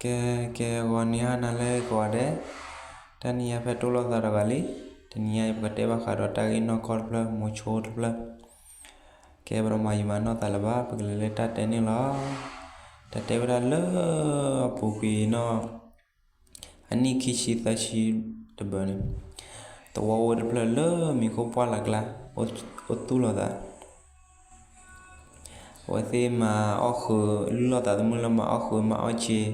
ကဲ, ကဲဂီၤနံၤဟါနၤလၢကိးဂၤဒဲး, တနံၤအံၤဖဲတိၢ်လိာ်သးတဂၤလံ, တနံၤအံၤပကတဲဘၣ်ဃးဒီးတၢ်ဂ့ၢ်နီၢ်ကီၢ်တဖျၢၣ် မိၤဆိတဖျၢၣ်, ကဲပတမၤယံာ်မၤနီၢ်သးလၢၤဘၣ် ပကလဲၤလၢတၢ်တဲန့ၣ်လီၤ. တၢ်တဲဝဲဒၣ်လၢအပူၤကွံာ်နီၢ် အနံၣ်ခံဆံသၢဆံတဘၢန့ၣ်, သဝီဖိတဖျၢၣ်လၢမံၤခိၣ်ပှၢ်လၢ်ကျါ အိၣ်သူၣ်လိာ်သး အဝဲသ့ၣ်မၤအီၣ်ဃုာ် လုၢ်လိာ်သးသမူလၢမၤအီၣ်ဃုာ် မၤအီၣ်ဆ့,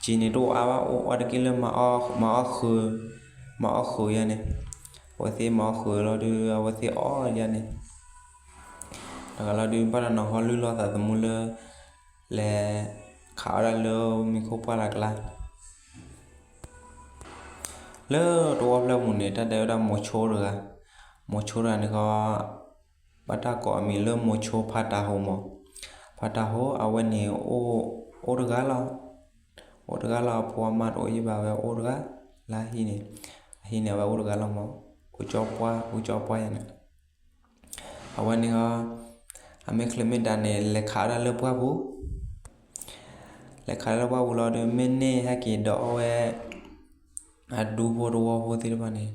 ဆ့န့ၣ်တအိၣ်အါဘၣ် အိၣ်အီၣ်တက့ၢ်လၢ မၤအီၣ်ဃုာ်, မၤအီၣ်ဃုာ်ယါန့ၣ်, အဝဲသ့ၣ်မၤအီၣ်ဃုာ်လီၤဒုး အဝဲသ့ၣ်အီၣ်ယါန့ၣ်, တဂၤလီၤဒုး ဘၣ်တနီၤဃီလုၢ်လိာ်သးသမူလၢ လဲၤခးအီၣ်ဒၣ်လၢမံၤခိၣ်ပှၢ်လၢ်ကျါ လၢတဝီဖျၢၣ်ပူၤန့ၣ် တၢ်တဲဝဲဒၣ်မိၤဆိတဂၤ, မိၤဆိတဂၤန့ၣ်ဃီ ဘၣ်တၢ်ကိးအမံၤလၢမိၤဆိဖါတၤဟိမး, ဖါတၤဟိအဝဲန့ၣ် အိၣ်တဂၤလီၤ, အိၣ်တဂၤလီၤ အဖိအမါတအိၣ်ယံာ်ဘၣ် အဝဲအိၣ်တဂၤလၢဟံၣ်န့ၣ်, အဟံၣ်န့ၣ် အဝဲအိၣ်တဂၤလီၤမး, အူကၠီပှၢ် အူကၠီပှၢ်ယါန့ၣ် အဝဲန့ၣ်ဃီ အမ့ၢ်ချ့မ့ၢ်ဒါန့ၣ် လဲၤခးဒၣ်လၢပှၢ်ပူၤ, လဲၤခးဒၣ်လၢပှၢ်ပူၤလီၤဒုး မ့ၢ်န့ၢ်ဟဲက့ၤဒီးအီၣ်ဝဲ အဒူဖိတဝီဖိသ့ၣ်တဖၣ်န့ၣ်,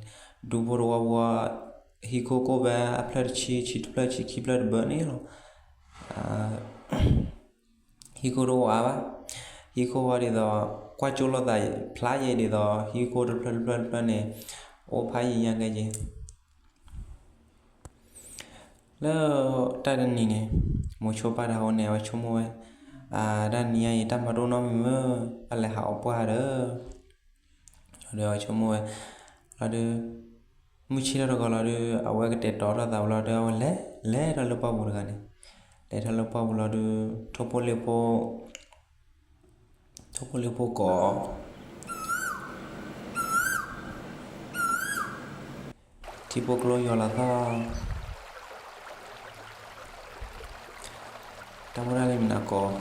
ဒူဖိတဝီဖိ ဟံၣ်ခိၣ်ကိၣ်ဘၣ်အဖျၢၣ်တဆံ ဆံတဖျၢၣ် ဆံခံဖျၢၣ်တဘၢန့ၣ်လီၤ. ဟံၣ်ခိၣ်တအိၣ်အါဘၣ်, ဟံၣ်ခိၣ်ဝဲဒ်သိး ကွၢ်ကၠိလိာ်သးဖျါယဲဒ်သိး ဟံၣ်ခိၣ်တဖျၢၣ်တဖျၢၣ်တဖျၢၣ်န့ၣ် အိၣ်ဖးယံၤညါကဲက့ၤ လၢတၢ်တနံၤန့ၣ် မိၤဆိဖါတၤဟိန့ၣ် အဝဲဆိကမိၣ်ဝဲ, အတၢ်နံၤညါအံၤ တၢ်မၤတအိၣ်နီတမံၤမ့ၢ် ဘၣ်လဲၤဟးအီၣ်ပှၢ်ဒီး လီၤဒုး အဝဲဆိကမိၣ်ဝဲ, လီၤဒုး မုၢ်ဆ့ၣ်ထီၣ်တဂီၤလီၤဒုး အဝဲကတဲာ်တီထီၣ်သးဝံၤလီၤဒုး အဝဲလဲၤ လဲၤထီၣ်လၢပှၢ်ပူၤတဂၤန့ၣ်, လဲၤထီၣ်လၢပှၢ်ပူၤလီၤဒုး ထိၣ်ဖိလံၣ်ဖိ ထိၣ်ဖိလံၣ်ဖိကိး ထံဖိကျိယွၤလီၤသီၣ်, တၢ်ဖိတၢ်လံၤမနၤကိး,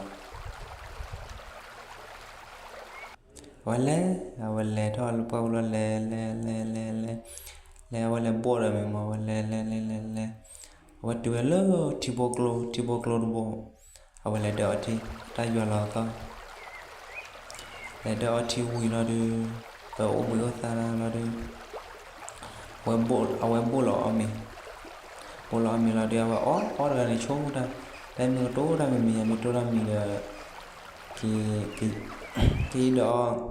အဝဲလဲၤ, အဝဲလဲၤထီၣ်လၢပှၢ်ပူၤလီၤ လဲၤ လဲၤ လဲၤ လဲၤ လဲၤ, လဲၤ အဝဲလဲၤဘိၣ်ဒီးမ့ၢ်မး အဝဲလဲၤ လဲၤ လဲၤ လဲၤ လဲၤ, အဝဲတုၤဝဲလၢထံဖိကျိ ထံဖိကျိတဘိ အဝဲလဲၤဒၢးအီထံ တၢ်ယွၤလီၤသီၣ် လဲၤဒၢးအီထံဝံၤလီၤဒုး, ပအိၣ်ဘှံးအိၣ်သါလီၤဒုး, အဝဲဘိၣ်လီၤအီၣ်မ့ၤ, ဘိၣ်လီၤအီၣ်မ့ၤလီၤဒုး အဝဲအီၣ် အီၣ်တဂၤန့ၣ်ဆိကမိၣ်တၢ်, တၢ်မ့ၢ်ကတိၤတၢ်မံၤမံၤယါ မ့ၢ်တိၤတၢ်မံၤဒီး က့ၤဒီး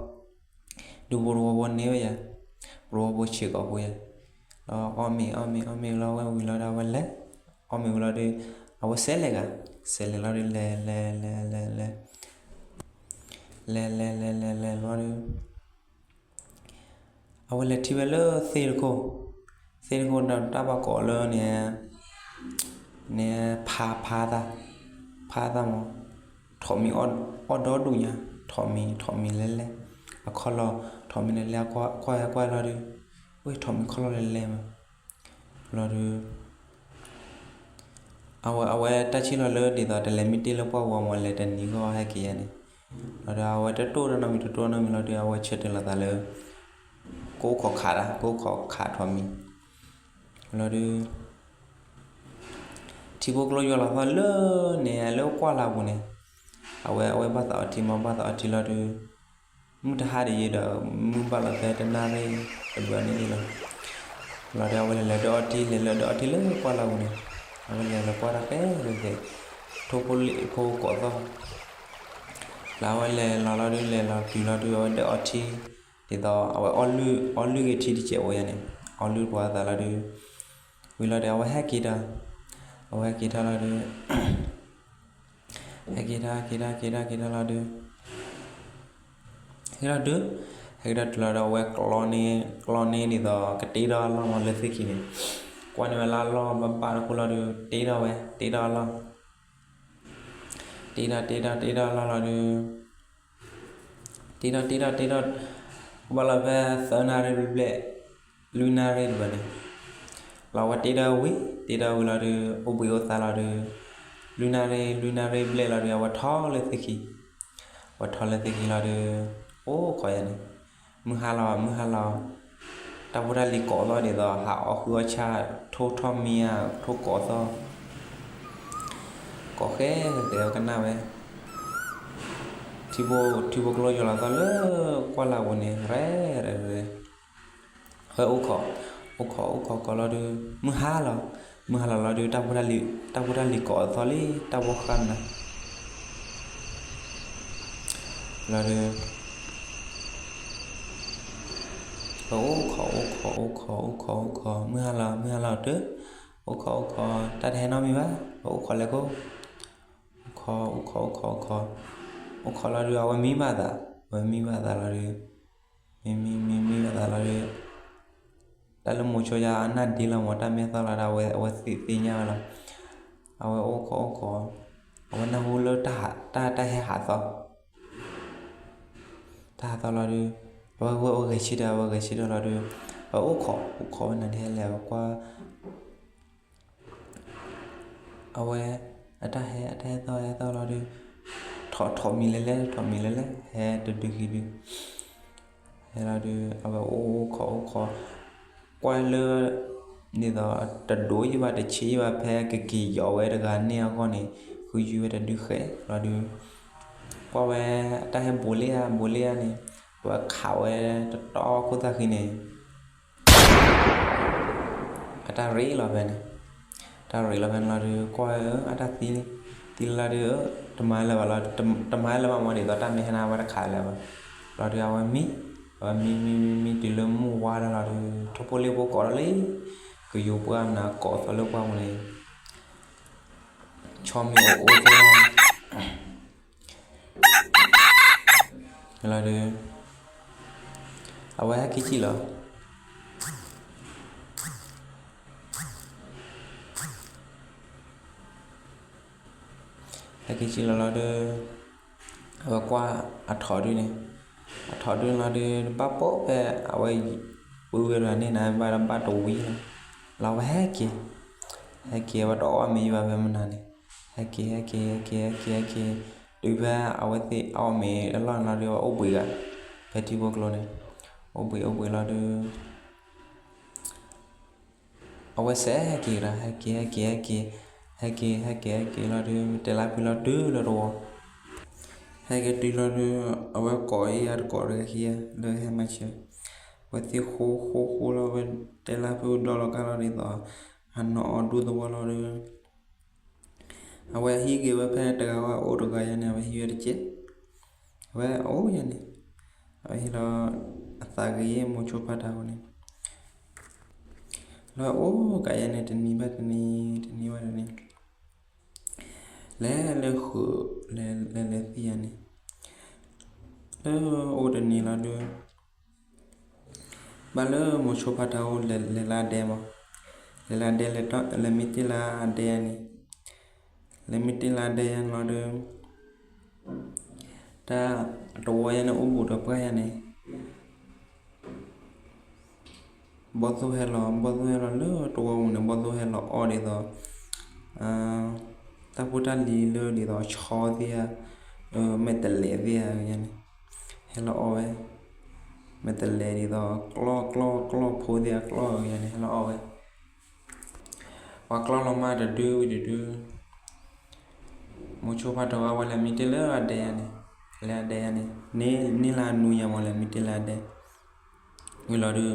ဒူဖိတဝီဖိန့ၢ်ဝဲယါ, ပတဝီဖိဆံးကိာ်ဖိယါ, ဒီးအီၣ်မ့ၤ အီၣ်မ့ၤ အီၣ်မ့ၤလီၤဝဲဝံၤလီၤဒီး အဝဲလဲၤ, အီၣ်မ့ၤဝံၤလီၤဒုး အဝဲစဲးလဲၤဂၤ, စဲးလဲၤလီၤဒုး လဲၤ လဲၤ လဲၤ လဲၤ လဲၤ လဲၤ လဲၤ လဲၤ လဲၤ လဲၤလီၤဒုး အဝဲလဲၤထံၣ်ဝဲလၢသ့ၣ်တခိၣ်, သ့ၣ်တခိၣ်ဒီးတၢ်ဘၣ်ကိးလၢန့ၣ်, န့ၣ် ဖါ ဖါသၣ်, ဖါသၣ်မး, ထိးမံၤအီၣ်ဒီဒူၣ်ညါ, ထိးမံၤ ထိးမံၤလဲၤလဲၤ, အခီၣ်လီၢ် ထိးမံၤလဲၤလဲၤ ကွၢ်ကွၢ်လီၤဒုး, ဝဲထိးမံၤခီၣ်လီၢ်လဲၤလဲၤမး, လီၤဒုး အဝဲ အဝဲတၢ်ဆံၣ်လီၤလၢဒ်သိး တလဲၤမ့ၢ်တ့ၢ်လၢပှၢ်ဝီမး လဲၤတနံၤဂီၢ်ဟဲက့ၤယါန့ၣ်, လီၤဒီးအဝဲတတိၢ်တၢ်နီတမံၤ တတိၢ်နီတမံၤလီၤဒုး အဝဲဆၢတဲာ်လီၤသးလၢ ကအိၣ်ခိးခးတၢ် ကအိၣ်ခိးခးထိးမံၤ, လီၤဒုး ထံဖိကျိယွၤလီၤသီၣ်လၢန့ၣ် လၢကွၢ်လၢ်ပူၤန့ၣ်, အဝဲ အဝဲဘၣ်သးအီထံမး ဘၣ်သးအီထံလီၤဒုး မုၢ်တဟါဒံးယံၤဒီး မုၢ်ဘၣ်လီၤဖဲတနၣ်ရံၣ်တဘျီန့ၣ်လီၤ. လီၤဒီးအဝဲလဲၤလၢဒၢးအီထံ လဲၤလၢဒၢးအီထံလၢကွၢ်လၢ်ပူၤန့ၣ်, အဝဲလဲၤလၢကွၢ်တၢ်ဖဲဂ့ၤဂ့ၤ, ထိၣ်ဖိလံၣ်ဖိကိးသီၣ်, လၢအဝဲလဲၤလီၤလီၤဒုး လဲၤလီၤတုၤလီၤဒုး အဝဲဒၢးအီထံ, ဒ်သိးအဝဲအီၣ်လုၢ် အီၣ်လုၢ်ဂ့ၤထံတစဲးဝဲယါန့ၣ်, အီၣ်လုၢ်ပှၤသးလီၤဒုး, ဝံၤလီၤဒီးအဝဲဟဲက့ၤတၢ်, အဝဲဟဲက့ၤထီၣ်လီၤဒုး ဟဲက့ၤထီၣ် က့ၤထီၣ် က့ၤထီၣ် က့ၤထီၣ်လီၤဒုး, ဟဲက့ၤထီၣ်ဒုး, ဟဲက့ၤထီၣ်တုၤလီၤဒီးအဝဲကျီန့ၢ် ကျီန့ၢ်ဒ်သိး ကတ့ထီၣ်အလီၢ်မးလၢသ့ၣ်ခံန့ၣ်, ကွၢ်န့ၢ်ဝဲလၢအလီၢ်ဘၣ်ဘၣ်တခိၣ်လီၤဒုး တ့ထီၣ်ဝဲ တ့ထီၣ်အလီၢ်, တ့ထီၣ် တ့ထီၣ် တ့ထီၣ်အလီၢ်လီၤဒုး တ့ထီၣ် တ့ထီၣ် တ့ထီၣ်, ဘၣ်လီၤဖဲသၢနၣ်ရံၣ်ဘျဲၣ် လွံၢ်နၣ်ရံၣ်တဘျီန့ၣ်, လီၤဝဲတ့ထီၣ်ဝံၤ တ့ထီၣ်ဝံၤလီၤဒုး အိၣ်ဘှံးအိၣ်သါလီၤဒုး, လွံၢ်နၣ်ရံၣ် လွံၢ်နၣ်ရံၣ်ဘျဲၣ်လီၤဒုး အဝဲထီၣ်လၢသ့ၣ်ခံ, အဝဲထီၣ်လၢသ့ၣ်ခံလီၤဒုး, အိၣ်ခိးယါန့ၣ်, မုၢ်ဟါလီၤ မုၢ်ဟါလီၤ, တၢ်ဖိတၢ်လံၤကိးသီၣ်ဒ်သိး ဟးအီၣ်ဃုအီၣ်ဆၣ် ထိၣ်ထီၣ်မံဧါ ထိၣ်ကိးသီၣ် ကိးဃဲဃဲကနၣ်ဝဲ, ထံ ထံဖိ ထံဖိကျိယီၤလီၤသီလၢကွၢ်လၢ်ပူၤန့ၣ် ရဲၣ်ရဲၣ်ရဲၣ် အဝဲအိၣ်ခိး, အိၣ်ခိးအိၣ်ခိးခိးလီၤဒုး မုၢ်ဟါလီၤ, မုၢ်ဟါလီၤလီၤဒုး တၢ်ဖိတၢ်လံၤ တၢ်ဖိတၢ်လံၤကိးအသီလံ တၢ်ဖိဃၢ်မနၤ လီၤဒုး ပအိၣ်ခိး အိၣ်ခိး အိၣ်ခိး အိၣ်ခိး အိၣ်ခိး မုၢ်ဟါလီၤ မုၢ်ဟါလီၤတုၤ အိၣ်ခိး အိၣ်ခိး တၢ်တဟဲနီတမံၤဘၣ် ပအိၣ်ခိးလဲၤကိး အိၣ်ခိး အိၣ်ခိး အိၣ်ခိး အိၣ်ခိး အိၣ်ခိးလီၤဒုး အဝဲမံဘၣ်သး, အဝဲမံဘၣ်သးလီၤဒုး မံ မံ မံ မံဘၣ်သးလီၤဒုး တၢ်လၢမိၤဆိယါအနၢ်ဒ့လီၤမး တၢ်မ့ၢ်သီလီၤဒီး အဝဲသ့ၣ်ညါဝဲလီၤ. အဝဲအိၣ်ခိးအိၣ်ခိး အဝဲနၢ်ဟူလၢ တၢ် တၢ်ဟဲဟးသီ တၢ်ဟးသီလီၤဒုး အဝဲဝဲအိၣ်ဂဲၤဆၢထၢၣ် အဝဲဂဲၤဆၢထၢၣ်လီၤဒုး အဝဲအိၣ်ခိး အိၣ်ခိးဝဲနၤဒ်ဟဲလဲၣ် အဝဲကွၢ် အဝဲ အတၢ်ဟဲ အတၢ်ဟဲသီဟဲသီလီၤဒုး ထိး ထိးမံၤလဲၤလဲၤ ထိးမံၤလဲၤလဲၤ ဟဲတဒုခံဒု ဟဲလီၤဒုး အဝဲအိၣ်ခိးအိၣ်ခိး ကွၢ်လၢ ဒ်သိး တဒိးယံၤဘၣ်တဆံးယံၤဘၣ် ဖဲကက့ၤယီၤဝဲတဂၤန့ၣ်အဂီၢ်န့ၣ် ဃုယုၢ်ဝဲတဒုဃဲးလီၤဒုး ကွၢ်ဝဲ အတၢ်ဟဲဘူးလံဧါ ဘူးလံဧါန့ၣ် အဝဲခးဝဲတတီခိၣ်သၣ်ဃံန့ၣ် အတၢ်ရ့လီၤဖဲန့ၣ်, တၢ်ရ့လီၤဖဲန့ၣ်လီၤဒုး ကွၢ်ဝဲ အတၢ်သံ သံလီၤဒုး တမၤလၢၤဘၣ်လီၤ, တမၤလၢၤဘၣ်မ့ၢ်ဒ်သိးတၢ်မ့ၢ်ဟဲန့ၣ် အဝဲတခးလၢၤဘၣ်, လီၤဒုး အဝဲမံ, အဝဲမံ မံ မံ မံ တုၤလၢမုၢ်ဝါလီၤဒုး ထိၣ်ဖိလံၣ်ဖိကိးဒီးလံ, ကယိၤပှၢ်မနၤကိးသီလၢပှၢ်ပူၤန့ၣ် ဆီမံၤအိၣ်အိၣ်သ့လီၤ, လီၤဒုး အဝဲဟဲက့ၤစံၣ်လီၤ, ဟဲက့ၤစံၣ်လီၤလီၤဒုး အဝဲကွၢ်အထိးဒုန့ၣ်, အထိးဒုလီၤဒုး ဘၣ်ပိာ်ဖဲအဝဲ ပုၢ်ဝဲၢ်တဂၤန့ၣ်နၤ ဘၣ်ဒီးဘၣ်တဝံၤလီၤ, လီၤဝဲဟဲက့ၤ, ဟဲက့ၤ အဝဲတအီၣ်မ့ၤယံၤဘၣ်ဖဲမနၤန့ၣ်, ဟဲက့ၤ ဟဲက့ၤ ဟဲက့ၤ ဟဲက့ၤ ဟဲက့ၤ တုၤဖဲအဝဲသ့ၣ်အီၣ်မ့ၤအလီၢ်န့ၣ်လီၤဒုး အဝဲအိၣ်ဘှံးဂၤ, ဖဲထံဖိကျိန့ၣ်, အိၣ်ဘှံး အိၣ်ဘှံးလီၤဒုး အဝဲစဲးဟဲက့ၤကဒီး ဟဲက့ၤ ဟဲက့ၤ ဟဲက့ၤ, ဟဲက့ၤ ဟဲက့ၤ ဟဲက့ၤလီၤဒုး တဲလါဖုလီၤတုၤလၢတဝီ, ဟဲက့ၤတုၤလီၤဒုး အဝဲကိးအံၤယၤတကိးတဂၤခံဂၤ လၢဟဲမၤဆၢ, အဝဲသ့ၣ်ဃိဃိဃိလီၤ အဝဲတဲလါဖုဒီလီၤကါလီၤဒ်သိး ဟးနီၤအီၤဒူသဝီလီၤဒုး အဝဲဟံးက့ၤဝဲဖဲတဂၤဝဲအိၣ်တဂၤယါန့ၣ် အဝဲဟံးဝဲတကဲး, အဝဲအိၣ်ယါန့ၣ်, အဝဲဟံးလီၤ အသးကယဲၢ်မိၤဆိဖးတၢ်အဃိန့ၣ်, လၢအိၣ်ကးယါန့ၣ် တနံၤဘၣ်တနံၤ တနံၤဘၣ်တနံၤ, လဲၤလၢဃုာ် လဲၤလဲၤသံယါန့ၣ်, လၢအိၣ်တနံၤလီၤဒုး ဘၣ်လၢမိၤဆိဖးတၢ်အိၣ်လဲၤလၢအဒဲမး, လဲၤလၢအဒဲ လဲၤမံတ့ၢ်လၢအဒဲယါန့ၣ်, လဲၤမံတ့ၢ်လၢအဒဲယါန့ၣ်လီၤဒုး, တၢ်တဝီယါန့ၣ် အိၣ်ဘူးဒီးပှၢ်ယါန့ၣ်, ဘီၣ်သိၣ်ဟဲလီၤ ဘီၣ်သိၣ်ဟဲလီၤလၢတဝီပူၤန့ၣ် ဘီၣ်သိၣ်ဟဲလီၤအီၣ်ဒ်သိး တၢ်ဖိတၢ်လံၤလၢဒ်သိးဆီသ့ၣ်ဧါ, မဲာ်တလဲးသ့ၣ်ဧါန့ၣ်, ဟဲလီၤအီၣ်ဝဲ, မဲာ်တလဲးဒ်သိး ကျီၢ်ကျီၢ်ကျီၢ်ဖိသ့ၣ်ဧါ ကျီၢ်ဧါန့ၣ် ဟဲလီၤအီၣ်ဝဲ, ပှၤကျီၢ်လီၤမၢ်တဒုဝံၤတဒု မိၤဆိဖးတၢ်ဝဲလဲၤမံတ့ၢ်လၢအဒဲယါန့ၣ်, လၢအဒဲယါန့ၣ် န့ၢ်လၢနွံယါမး လဲၤမံတ့ၢ်လၢအဒဲ, ဝံၤလီၤဒုး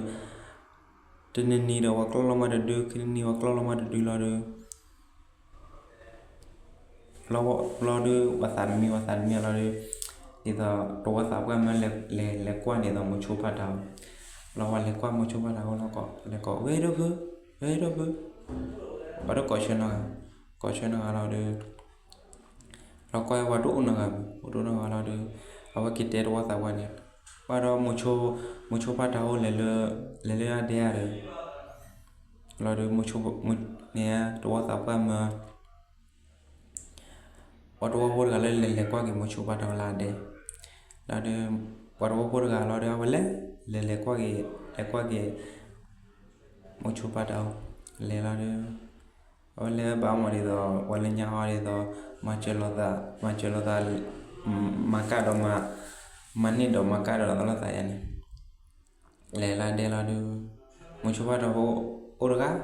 တနံၤနံၤဒီးပှၤကျီၢ်လီၤမၢ်တဒု ခံနံၤနံၤပှၤကျီၢ်လီၤမၢ်တဒုလီၤဒုး လီၤဒုး ပှၤသးတမံၤ ပှၤသးတမံၤလီၤဒုး, ဒ်သိးတဝီသးပှၢ်မၢလဲၤကွၢ်ဒ်သိးမိၤဆိဖးတၢ်အအိၣ်, လီၤဝဲလဲၤကွၢ်မိၤဆိဖးတၢ်အအိၣ်လီၤ လဲၤကိး ဝဲဒိၣ်ဖု, ဝဲဒိၣ်ဖု, ပှၤတကိးဆၢနီတဂၤ, ကိးဆၢနီတဂၤလီၤဒုး လီၤကွၢ်ဝဲဒိၣ်နီတဂၤ, အိၣ်ဒိၣ်နီတဂၤလီၤဒုး, အဝဲက့ၤတဲတဝီသးပှၢ်န့ၣ်, ဘၣ်ဒီး မိၤဆိဖးတၢ်အအိၣ် လဲၤလၢအဒဲဧါဒီး, လီၤဒုး မိၤဆိန့ၣ် တဝီသးပှၢ်မၢ ပှၤတဝီဖိတဂၤလၢလဲၤလဲၤကွၢ်က့ၤမိၤဆိဖးတၢ်အအိၣ်လၢအဒဲ, လီၤဒုး ပှၤတဝီဖိတဂၤလီၤဒုး အဝဲလဲၤ လဲၤလဲၤကွၢ်က့ၤ လဲၤကွၢ်က့ၤ မိၤဆိဖးတၢ်အအိၣ်, လဲၤလီၤဒုး အဝဲလဲၤဘၣ်မးဒ်သိး ပှၤလၢညါအီၤဒ်သိး မၤစၢၤလိာ်သး မၤစၢၤလိာ်သး မၤကၣ်ဒီး မၤန့ၢ်ဒီးမၤကၣ်ဒီးလိာ်သးယါန့ၣ် လဲၤလၢဒဲလီၤဒုး မိၤဆိဖးတၢ်ဖိအိၣ်တဂၤ ဒ်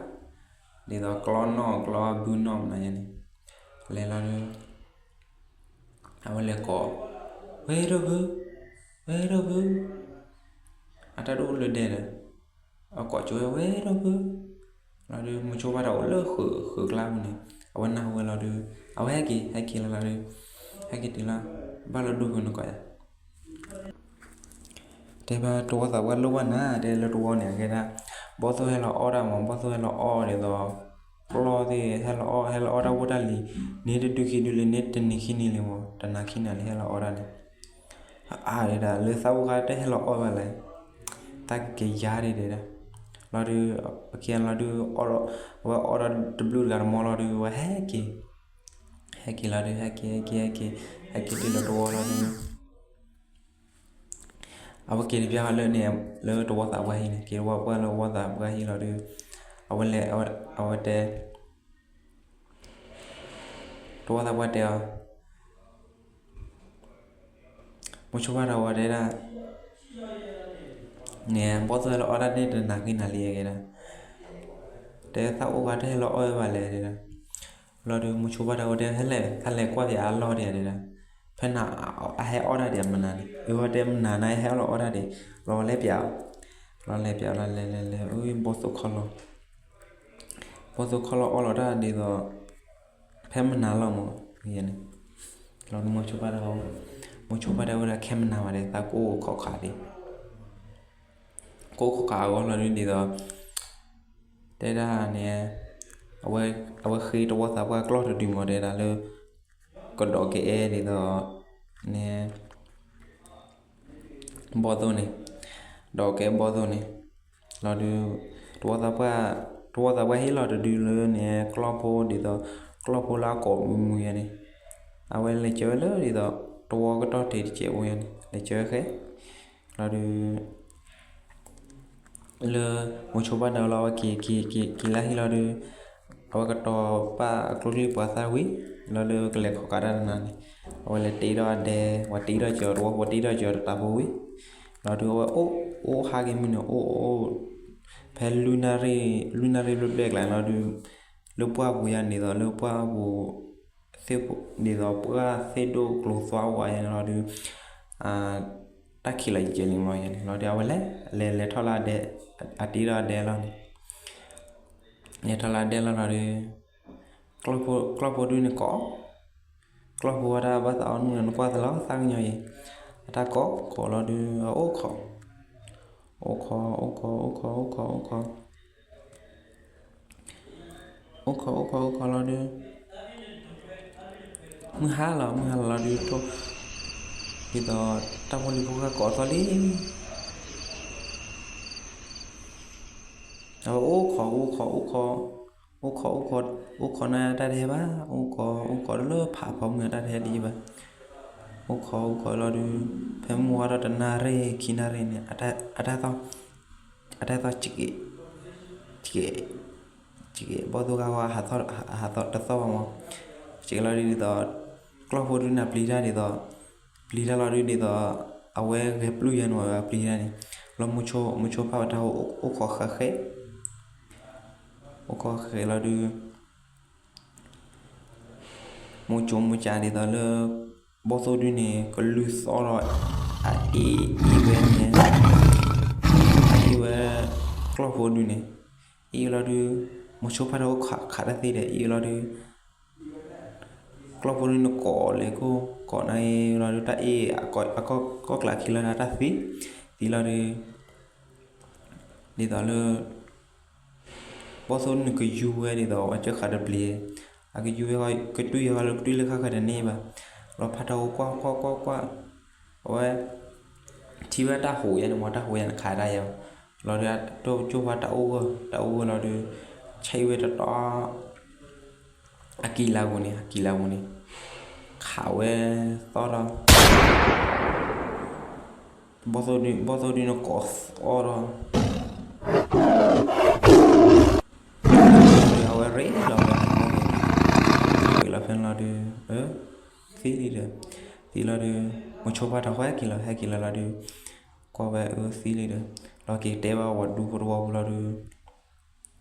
သိးကျီနီၣ်ကျီဘုနီၣ်မနုၤယါန့ၣ် လဲၤလီၤဒုး အဝဲလဲၤကိး ဝဲထီၣ်ဖု, ဝဲထီၣ်ဖု, အတၢ်တအိၣ်လၢၤဒဲးဒီး, အကိးကၠိဝဲ ဝဲထီၣ်ဖု, လီၤဒုး မိၤဆိဖါတၢ်အိၣ်လၢဃုာ်ဃုာ်ကျါပူၤန့ၣ်, အဝဲနၢ်ဟူဝဲလီၤဒုး, အဝဲဟဲက့ၤ ဟဲက့ၤလီၤလီၤဒုး, ဟဲက့ၤတုၤလီၤ, ဘၣ်လၢဒိၣ်ဖုနကိးယၤ တဲဘၣ်တဝီသးပှၢ်လိၣ်ဘၣ်နၤ တဲလၢတဝီန့ၣ် အကဲဒၣ်, ဘီၣ်သိၣ်ဟဲလီၤအီၣ်တၢ်မး ဘီၣ်သိၣ်ဟဲလီၤအီၣ်ဒ်သိး, ကျီၢ်သ့ၣ်ဟဲလီၤအီၣ် ဟဲလီၤအီၣ်တၢ်ဖိတၢ်လံၤ, န့ၢ်တဒုခံဒုလံ န့ၢ်တနံၤခံနံၤလံမး တနၤခံနၤလံဟဲလီၤအီၣ်တၢ်န့ၣ်, အါဒၣ် လၢသးအိၣ်ခါတဟဲလီၤအီၣ်ဘၣ်လဲၣ်, တၢ်ကက့ၤယါဒ်ဒဲးဒၣ်, လီၤဒုး, အကဲလီၤဒုး, အဝဲအီၣ်ဒီးတဘျုးတဂၤတမီလီၤဒုး အဝဲဟဲက့ၤ, ဟဲက့ၤလီၤဒုး ဟဲက့ၤ ဟဲက့ၤ ဟဲက့ၤ, ဟဲက့ၤတုၤလၢတဝီလီၤဒုး အဝဲက့ၤတဘျီဃီလၢန့ၣ်, လၢတဝီသးပှၢ်ဟံၣ်န့ၣ် က့ၤတဝီပှၢ်လၢတဝီသးပှၢ်ဟံၣ်လီၤဒုး, အဝဲလဲၤ, အဝဲတဲ, တဝီသးပှၢ်တဲအီၤ, မိၤဆိဖါတၢ်ဝဲတဲဒၣ်, န့ၣ် ဘီၣ်သိၣ်ဟဲလီၤအီၣ်တၢ်န့ၣ်တနၤခံနၤလံကဲဒၣ်, တဲသးအိၣ်ခါတဟဲလီၤအီၣ်ဝဲဘၣ်လဲၣ်ဒၣ်, လီၤဒုး မိၤဆိဖါတၢ်ဝဲတဲ ဟဲလဲၣ် သးလဲၤကွၢ်ပၠးအလီၢ်ဒံးဒၣ်, ဖဲနၤ, အဟဲအီၣ်တၢ်ဒံးမနၤန့ၣ် အဝဲတဲမနၤန့ၣ် ဟဲအီၣ်လီၤအီၣ်တၢ်ဒံး, လီၤဝဲလဲၤပၠးအီၤ, လီၤလဲၤပၠးအီၤလီၤလဲၤလဲၤလဲၤ အဘီၣ်သိၣ်ခီလီၤ, ဘီၣ်သိၣ်ခီလီၤအီၣ်လီၤတၢ်ဒ်သိး, ဖဲမနၤလီၤမး, န့ၣ်, လီၤဒုး မိၤဆိဖါတၢ်, မိၤဆိဖါတၢ်ဝဲဒၣ်ခဲမနၤဘၣ်ဒီး သးကိၢ်ခိးခးဒံး, ကိၢ်ခိးခးအဂီၢ်လီၤဒုးဒ်သိး, တဲဒၣ်န့ၣ်, အဝဲဃ့တဝီသးပှၢ်ကျီၢ်တဒုမး တဲဒၣ်လၢ, ကဒီးကအဲၣ်ဒ်သိး, န့ၣ် ဘီၣ်သိၣ်န့ၣ်, ဒီးကဲဘီၣ်သိၣ်န့ၣ်, လီၤဒုး, တဝီသးပှၢ်, တဝီသးပှၢ်ဟ့ၣ်လီၤတဒုလၢန့ၣ် ကျီၢ်ဖိဒ်သိး, ကျီၢ်ဖိလၢအကိးမုာ်မုာ်ယဲန့ၣ်, အဝဲလဲၤကၢၤဝဲလၢဒ်သိး, တဝီကတီၢ်တ့ၢ်တစဲးဖိယဲန့ၣ် လဲၤကၢၤဝဲဃဲ, လီၤဒုး လၢမိၤဆိဖါတၢ်လီၤ အဝဲက့ၤက့ၤက့ၤက့ၤလၢဟံၣ်လီၤဒုး, အဝဲကတီၤပာ်အကျိချံပှၤသၣ်ဝံၤ, လီၤလၢကလဲၤခိးကးတၢ်တနၤန့ၣ်, အဝဲလဲၤတ့ထီၣ်အဒဲ, ပှၤတ့ထီၣ်ကၢၤတဝီဖိ တ့ထီၣ်ကၢၤတတးဖိဝံၤ, လီၤဒုးအဝဲအိၣ်, အိၣ်ဟးက့ၤမုၢ်န့ၣ် အိၣ်အိၣ်, ဖဲ, လွံၢ်နၣ်ရံၣ်ဘျဲၣ်ဘျဲၣ်ကျါန့ၣ်လီၤဒုး, လၢပှၢ်ပူၤယါန့ၣ်သိးလၢပှၢ်ပူၤ သ့ၣ်ဖိဒ်သိးပှၢ်သ့ၣ်ဒိၣ်ကျိၤသွါဝါယါန့ၣ်လီၤဒုး, တၢ်ခံးလီၤယံာ်ကဲလံမးယါန့ၣ်လီၤဒုး အဝဲလဲၤ, လဲၤလဲၤထီၣ်လၢအဒဲ, အတ့ထီၣ်အဒဲလီၤန့ၣ်, လဲၤထီၣ်လၢအဒဲလီၤလီၤဒုး, ကျီၢ်ဖိဒုန့ၣ်ကိး, ကျီၢ်ဖိဝဲဒၣ်ဘၣ်သးအီနုၣ်လီၤနကွၢ်သလီၤသးကညီၤအံၤ, အတၢ်ကိးကိးလီၤဒုး အအိၣ်ခိး, အိၣ်ခိး အိၣ်ခိး အိၣ်ခိး အိၣ်ခိး အိၣ်ခိး အိၣ်ခိး အိၣ်ခိး အိၣ်ခိးလီၤဒုး, မုၢ်ဟါလီၤ မုၢ်ဟါလီၤလီၤဒုး ထိၣ်, ဒ်သိး, တၢ်ဖိလံၤဖိဃၢ်ကိးသီလံ, အဝဲအိၣ်ခိး အိၣ်ခိး အိၣ်ခိး, အိၣ်ခိး အိၣ်ခိး, အိၣ်ခိးန့ၣ်တၢ်တဟဲဘၣ်, အိၣ်ခိး အိၣ်ခိးလၢဖးဖီမုၢ်တၢ်တဟဲဒံးဘၣ်, အိၣ်ခိး အိၣ်ခိးလီၤဒုး, ဖဲမုၢ်ဝါထီၣ်တနၣ်ရံၣ်ခံနၣ်ရံၣ်န့ၣ်, အတၢ်သီ အတၢ်သီ, ကဲ, ဘီၣ်သိၣ်ဂၤဝဲ, ဟးသီတသီဘၣ်မး, ကဲလီၤဒုးဒ်သိး, ကျီၢ်ဖိဒုန့ၣ်ပျံၤတၢ်ဒ်သိး, ပျံၤတၢ်လီၤဒုးဒ်သိး, အဝဲဂဲၤပျုၢ်ယါန့ၣ်ဝဲပျံၤတၢ်န့ၣ်, လီၤမိၤဆိဖါပတၢ်အိၣ်ခိးဃဲဃဲ, အိၣ်ခိးဃဲဃဲလီၤဒုး မိၤစိမိၤစးဒ်သိးလၢ ဘီၣ်သိၣ်ဒုန့ၣ် ကလုၢ်သီၣ်ဒီး အအ့ၣ်အ့ၣ်ဝဲန့ၣ်, အအ့ၣ်ဝဲ ကျီၢ်ဖိဒုန့ၣ်, အ့ၣ်ဝဲလီၤဒုး, မိၤစိဖါတၢ်အိၣ်ခိးခးတၢ်သ့ဒီး အ့ၣ်ဝဲလီၤဒုး, ကျီၢ်ဖိဒုန့ၣ်ကိးလဲၤကိး, ကိးန့ၣ်လီၤဒုး တၢ်အ့ၣ်အကီၢ်ကျးခံလီၤဒုး တၢ်သံ, သံလီၤဒုး ဒ်သိးလၢ ဘီၣ်သိၣ်ဒုန့ၣ်ကယူၤဝဲဒ်သိး အဝဲကၢဃာ်တပျံၤ, အကယူၤဝဲ ကတွံၢ်ယၤလၢကတွံၢ်လၢဃၣ်ဃၣ်တန့ၢ်ဘၣ်, လီၤဖးထီၣ်အိၣ်ကွၢ်ကွၢ်ကွၢ်ကွၢ်, အဝဲ ထံၣ်ဝဲတၢ်ဟူးယါန့ၣ်မး တၢ်ဟူးယါန့ၣ်ခးတၢ်ယါ, လီၤဒုးအတိၢ်ကၠိၣ်ဝဲတၢ်အိၣ်ဂၢၢ် တၢ်အိၣ်ဂၢၢ်လီၤဒုး, ဆဲးဝဲတတီ အကံလါပူၤန့ၣ် အကံလါပူၤန့ၣ်, ခးဝဲသီၣ်ဒီး ဘီၣ်သိၣ်ဒုန့ၣ်ကိးသီၣ်ဒီး အဝဲရ့လီၤဝဲ, လီၤဖဲန့ၣ်လီၤဒုး, သံလံဒီး, သံလီၤဒုး, မိၤစိဖါတၢ်ဟဲက့ၤလီၤ ဟဲက့ၤလီၤလီၤဒုး, ကွၢ်ဝဲအၢသံလံဒီး, လီၤက့ၤတဲဘၣ်ဝဲဒူဖိတဝီဖိလီၤဒုး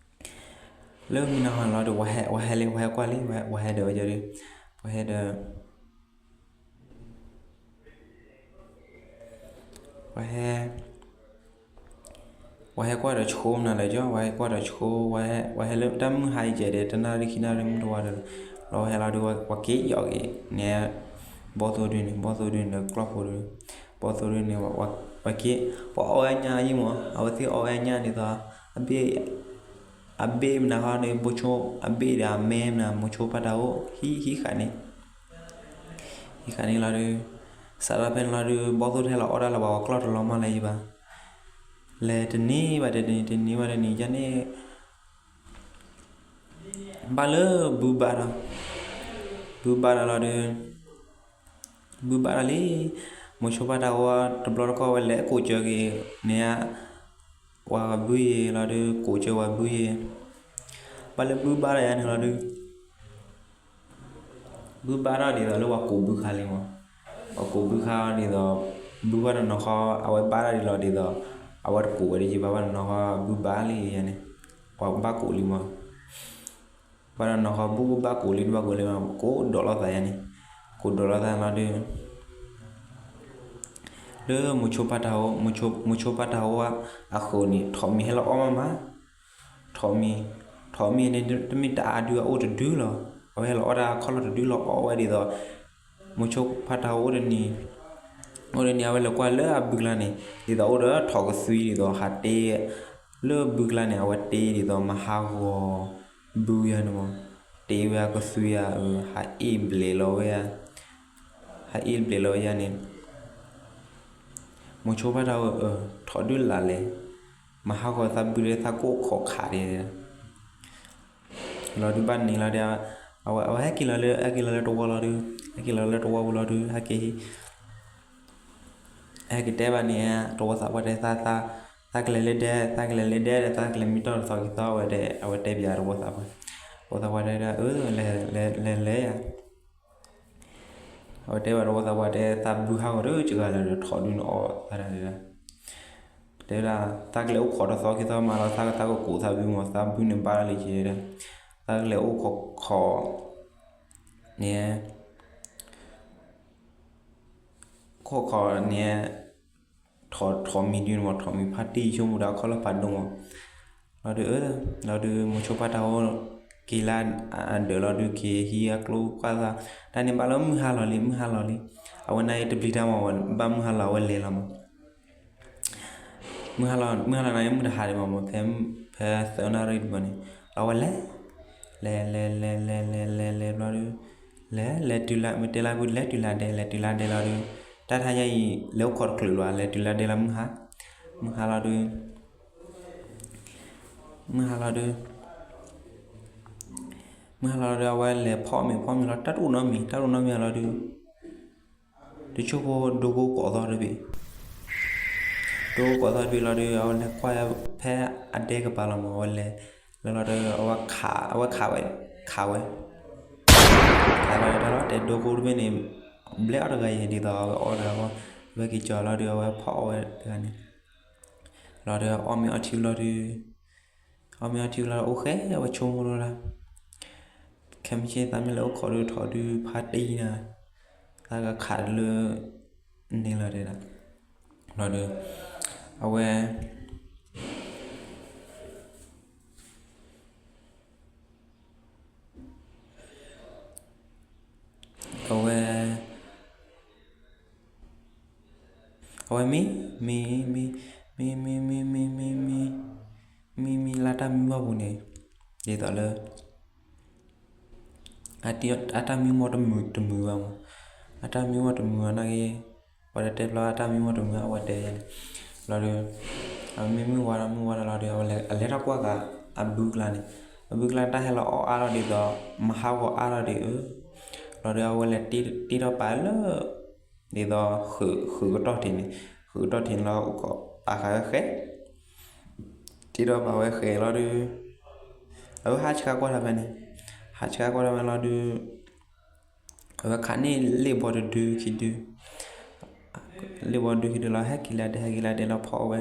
လၢမုၢ်နၤဟါလီၤဒီး ဝဲဟဲလံ ဝဲဟဲကွၢ်လံ ဝဲဟဲဒီးဝဲဒီး, ပှၤဟဲဒီး, ပှၤဟဲ ပှၤဟဲကွၢ်ဒီးဆိမနုၤလဲၣ်ကီ, ပှၤဟဲကွၢ်ဒီးဆိ, ပှၤဟဲလၢတၢ်မုၢ်ဟါအံၤကဲဒဲး တနၣ်ရံၣ်ခံနၣ်ရံၣ်မုၢ်တဝါဒီး, လီၤဝဲဟဲလီၤဒီး ပှၤက့ၤယီၤက့ၤန့ၣ်, ဘီၣ်သိဒုန့ၣ်, ဘီၣ်သိဒုန့ၣ်ဒီးကျီၢ်ဖိဒု, ဘီၣ်သိဒုန့ၣ်, ပှၤက့ၤ, ပှၤအီၣ်ဝဲညၣ်ယံမး, အဝဲသ့ၣ်အီၣ်ဝဲညၣ်ဒ်သိး, အဘ့ၣ် အဘ့ၣ်မနုၤဃီန့ၣ် ဘိဆိ, အဘ့ၣ်ဒီးအမဲမနုၤ မိၤဆိဖါတၢ်အိၣ် ဟံးဟံးဃာ်န့ၣ်, ဟံးဃာ်န့ၣ်လီၤဒုး, စးထီၣ်ဖဲန့ၣ်လီၤဒုး ဘီၣ်သိၣ်ထဲလီၤအီၣ်တၢ်လၢၤဘၣ် ပှၤကျီၢ်တလီၤမၢ်လၢၤယံဘၣ်, လဲၤတနံၤဘၣ်တနံၤ တနံၤဘၣ်တနံၤ ယန့ၣ် ဘၣ်လၢဘုဘၣ်ဒီး, ဘုဘၣ်ဒီးလီၤဒုး, ဘုဘၣ်ဒီးလံ, မိၤဆိဖါတၢ်အိၣ်တဘျီတခီၣ်ဝဲလဲၤကိးစၢၤက့ၤန့ၣ်ဧါ, ပှၤဘုယ့ၤလီၤဒုး ကိးစၢၤပှၤဘုယ့ၤ, ဘၣ်လၢဘုဘၣ်ဒီးယၤန့ၣ်လီၤဒုး ဘုဘၣ်ထီၣ်ဒ်သိးလၢပှၤကိးဘုခါလံမး, ပှၤကိးဘုခါဒ်သိး, ဘုဘၣ်တနီၤဃီ အဝဲဘၣ်ထီၣ်ဒ်လီၤဒ်သိး, အဝဲတကိးဝဲဒၣ်ယံဘၣ် ဘၣ်တနီၤဃီဘုဘၣ်လံယၤန့ၣ်, ပှၤဘၣ်ကိးလံမး, ဘၣ်တနီၤဃီဘုဘၣ်ကိးလံ တဘၣ်ကိးလံမး ကိးဒိးလိာ်သးယၤန့ၣ်, ကိးဒိးလိာ်သးလီၤဒုး လၢမိၤဆိဖါတၢ်အိၣ်, မိၤဆိဖါတၢ်အိၣ်အဃိန့ၣ် ထိးမံၤဟဲလီၤအီၣ်မးမး, ထိးမံၤ, ထိးမံၤန့ၣ် တမ့ၢ်တအါဒု အအိၣ်တဒုလီၤ, အဝဲဟဲလီၤအီၣ်တၢ်ခီၣ်လီၢ်တဒုလီၤ အီၣ်ဝဲဒ်သိး, မိၤဆိဖါတၢ်အိၣ်တနံၤ, အိၣ်တနံၤ အဝဲလဲၤကွၢ်လၢအဘုကျါန့ၣ် ဒ်သိးအိၣ်ဒီးထိးကသွံဒ်သိး ဟးတ့ လၢဘုကျါန့ၣ် အဝဲတ့ဒ်သိးမၤဟးဂီၤဘုယၤန့ၣ်မး, တ့ဝဲအကသွံဧါ, ဟးအ့ၣ်ဘျဲးလီၤဝဲဧါ, ဟးအ့ၣ်ဘျဲးလီၤဝဲယၤန့ၣ် မိၤဆိဖါတၢ်အိၣ် ထိးဒုလၢ်လဲၣ်, မၤဟးဂီၤသးဘုဒီး သးကိၢ်ခိးခးဒဲး, လီၤဒုးဘၣ်န့ၣ်လီၤဒီး, အဝဲဟဲက့ၤလီၤလၢ ဟဲက့ၤလီၤလၢတဝီလီၤဒုး, ဟဲက့ၤလီၤလၢတဝီပူၤလီၤဒုး ဟဲက့ၤ ဟဲက့ၤတဲဘၣ်န့ၣ် တဝီသးပှၢ်တဲ သးကလဲၤလၢဒဲ, သးကလဲၤလၢဒဲဒီး သးကလဲၤမံတီၢ်တသီကသီဝဲဒီး အဝဲတဲပၠးတဝီသးပှၢ်, တဝီသးပှၢ်တဲဒီး အၢ လဲၤလဲၤလဲၤယၤ အဝဲတဲဘၣ်တဝီသးပှၢ်တဲ သးဘုဟးဂီၤဒီး စှၤလၢာ်ဒီး ထိးဒုန့ၣ်အီၣ်သးဒၣ်ဒီး, တဲဝဲဒၣ် သးကလဲၤအိၣ်ခိးတသီခံသီမးလီၤ သးကကိးသးဘုမး သးဘုန့ၣ်ဘၣ်လၢလံက့ဒီး, သးကလဲၤအိၣ်ခိးခိးန့ၣ် ခိးခိးန့ၣ် ထိးမံၤဒုန့ၣ်မး ထိးမံၤဖါတံၢ်ဆိကမိၣ်ဒီး အခီၣ်လီၢ်ဖးဒိၣ်မး, လီၤဒုးအၢ, လီၤဒုး မိၤဆိဖါတၢ်အိၣ် က့ၤလၢအဒၢးလီၤဒုး က့ၤဟံးအကျိကွၢ်သး, တၢ်န့ၣ်ဘၣ်လၢမုၢ်ဟါလီၤလံ မုၢ်ဟါလီၤလံ, အဝဲန့ၣ်တဘျံးတၢ်မး ဘၣ်မုၢ်ဟါလီၤ အဝဲလဲၤလီၤမး မုၢ်ဟါလီၤ မုၢ်ဟါလီၤန့ၣ် မုၢ်တဟါဒံးမးမး ဖဲ ဖဲသၢနၣ်ရံၣ်တဘျီန့ၣ် လီၤဝဲလဲၤ, လဲၤလဲၤလဲၤလဲၤလဲၤလဲၤလဲၤဘျီဒုး, လဲၤလဲၤတုၤလၢ မ့ၢ်တဲလၢဖု လဲၤတုၤလၢဒဲ လဲၤတုၤလၢဒဲလီၤဒုး, တၢ်တဟါညါအံၤ လဲၤအိၣ်ခိးတချုးလီၤ လဲၤတုၤလၢဒဲလီၤ မုၢ်ဟါ, မုၢ်ဟါလီၤဒုး, မုၢ်ဟါလီၤဒုး မုၢ်ဟါလီၤဒီး အဝဲလဲၤဖီၣ်မ့ၤ ဖီၣ်မ့ၤလီၤ တၢ်တအိၣ်နီတမံၤ တၢ်တအိၣ်နီတမံၤလီၤဒုး, တဆိဖိ ဒိကိကိးသီတဘ့ၣ်, ဒိကိကိးသီတဘ့ၣ်လီၤဒုး အဝဲလဲၤကွၢ်ဖဲအဒဲကပၤလီၤမး အဝဲလဲၤ, လၢလီၤဒီး အဝဲခး အဝဲခးဝဲ, ခးဝဲ, ခးလီၤဒီး တဲဒိကိတဘ့ၣ်န့ၣ် ဘျဲၣ်အီၣ်တဂၤအံၤ ဒ်သိးအဝဲအီၣ်တဂၤအဂီၢ်, ဝဲက့ၤကၠီၤလီၤဒုး အဝဲဖီၣ်အီၣ်ဝဲတဂၤန့ၣ် လီၤဒီး အီၣ်မ့ၤအီထံလီၤဒုး, အီၣ်မ့ၤအီထံလီၤ အိၣ်ဃဲဝဲဆိကမိၣ်လီၤဒၣ်, ခဲမုၢ်ဆ့ၣ်သးမ့ၢ်လဲၤအိၣ်ခိးဒုး ထိးဒုးဖါတံၢ်နၤ, သးကခးလၢန့ၣ်လီၤတဲဒၣ်, လီၤဒုး အဝဲ အဝဲ အဝဲမံ မံ မံ မံ မံ မံ မံ မံ မံ မံ မံ လၢတၢ်မံမီၢ်ပူၤန့ၣ် ဒ်သိးလၢ အတၢ်မံမီၢ်တမုာ်ဘၣ်မး, အတၢ်မံမီၢ်တမုာ်ဘၣ်နာ်က့, ပှၤတတဲဖျါအတၢ်မံမီၢ်တမုာ်ဘၣ် အဝဲတဲယဲန့ၣ်, လီၤဒီး အမ့ၢ်မုၢ်ဝါဒီး မုၢ်ဝါဒီးလီၤဒီး အဝဲလဲၤထီၣ်ကွၢ်ဃာ်အဘုကျါန့ၣ်, အဘုကျါတၢ်ဟဲလီၤအီၣ်အါထီၣ်ဒ်သိး မၤဟးဂီၤအါထီၣ်ဒ်အၢ, လီၤဒီး အဝဲလဲၤတ့ထီၣ်ပာ်လၢ ဒ်သိး ဃုးကတီၢ်ထံးန့ၣ်, ဃုးကတီၢ်ထံးန့ၣ်လီၤ အိၣ်ခိးပာ်ဃာ်ဝဲဃဲ, တ့ထီၣ်ပာ်ဝဲဃဲလီၤဒုး, အဝဲဟးဆှါကွၢ်တၢ်ဖဲန့ၣ်, ဟးဆှါကွၢ်တၢ်ဖဲလီၤဒုး, အဝဲခးန့ၢ်လ့ၣ်ဘီတဒုခံဒု, လ့ၣ်ဘီတဒုခံဒုလီၤ ဟဲက့ၤလၢဒဲ ဟဲက့ၤလၢဒဲလီၤဖီၣ်ဝဲ,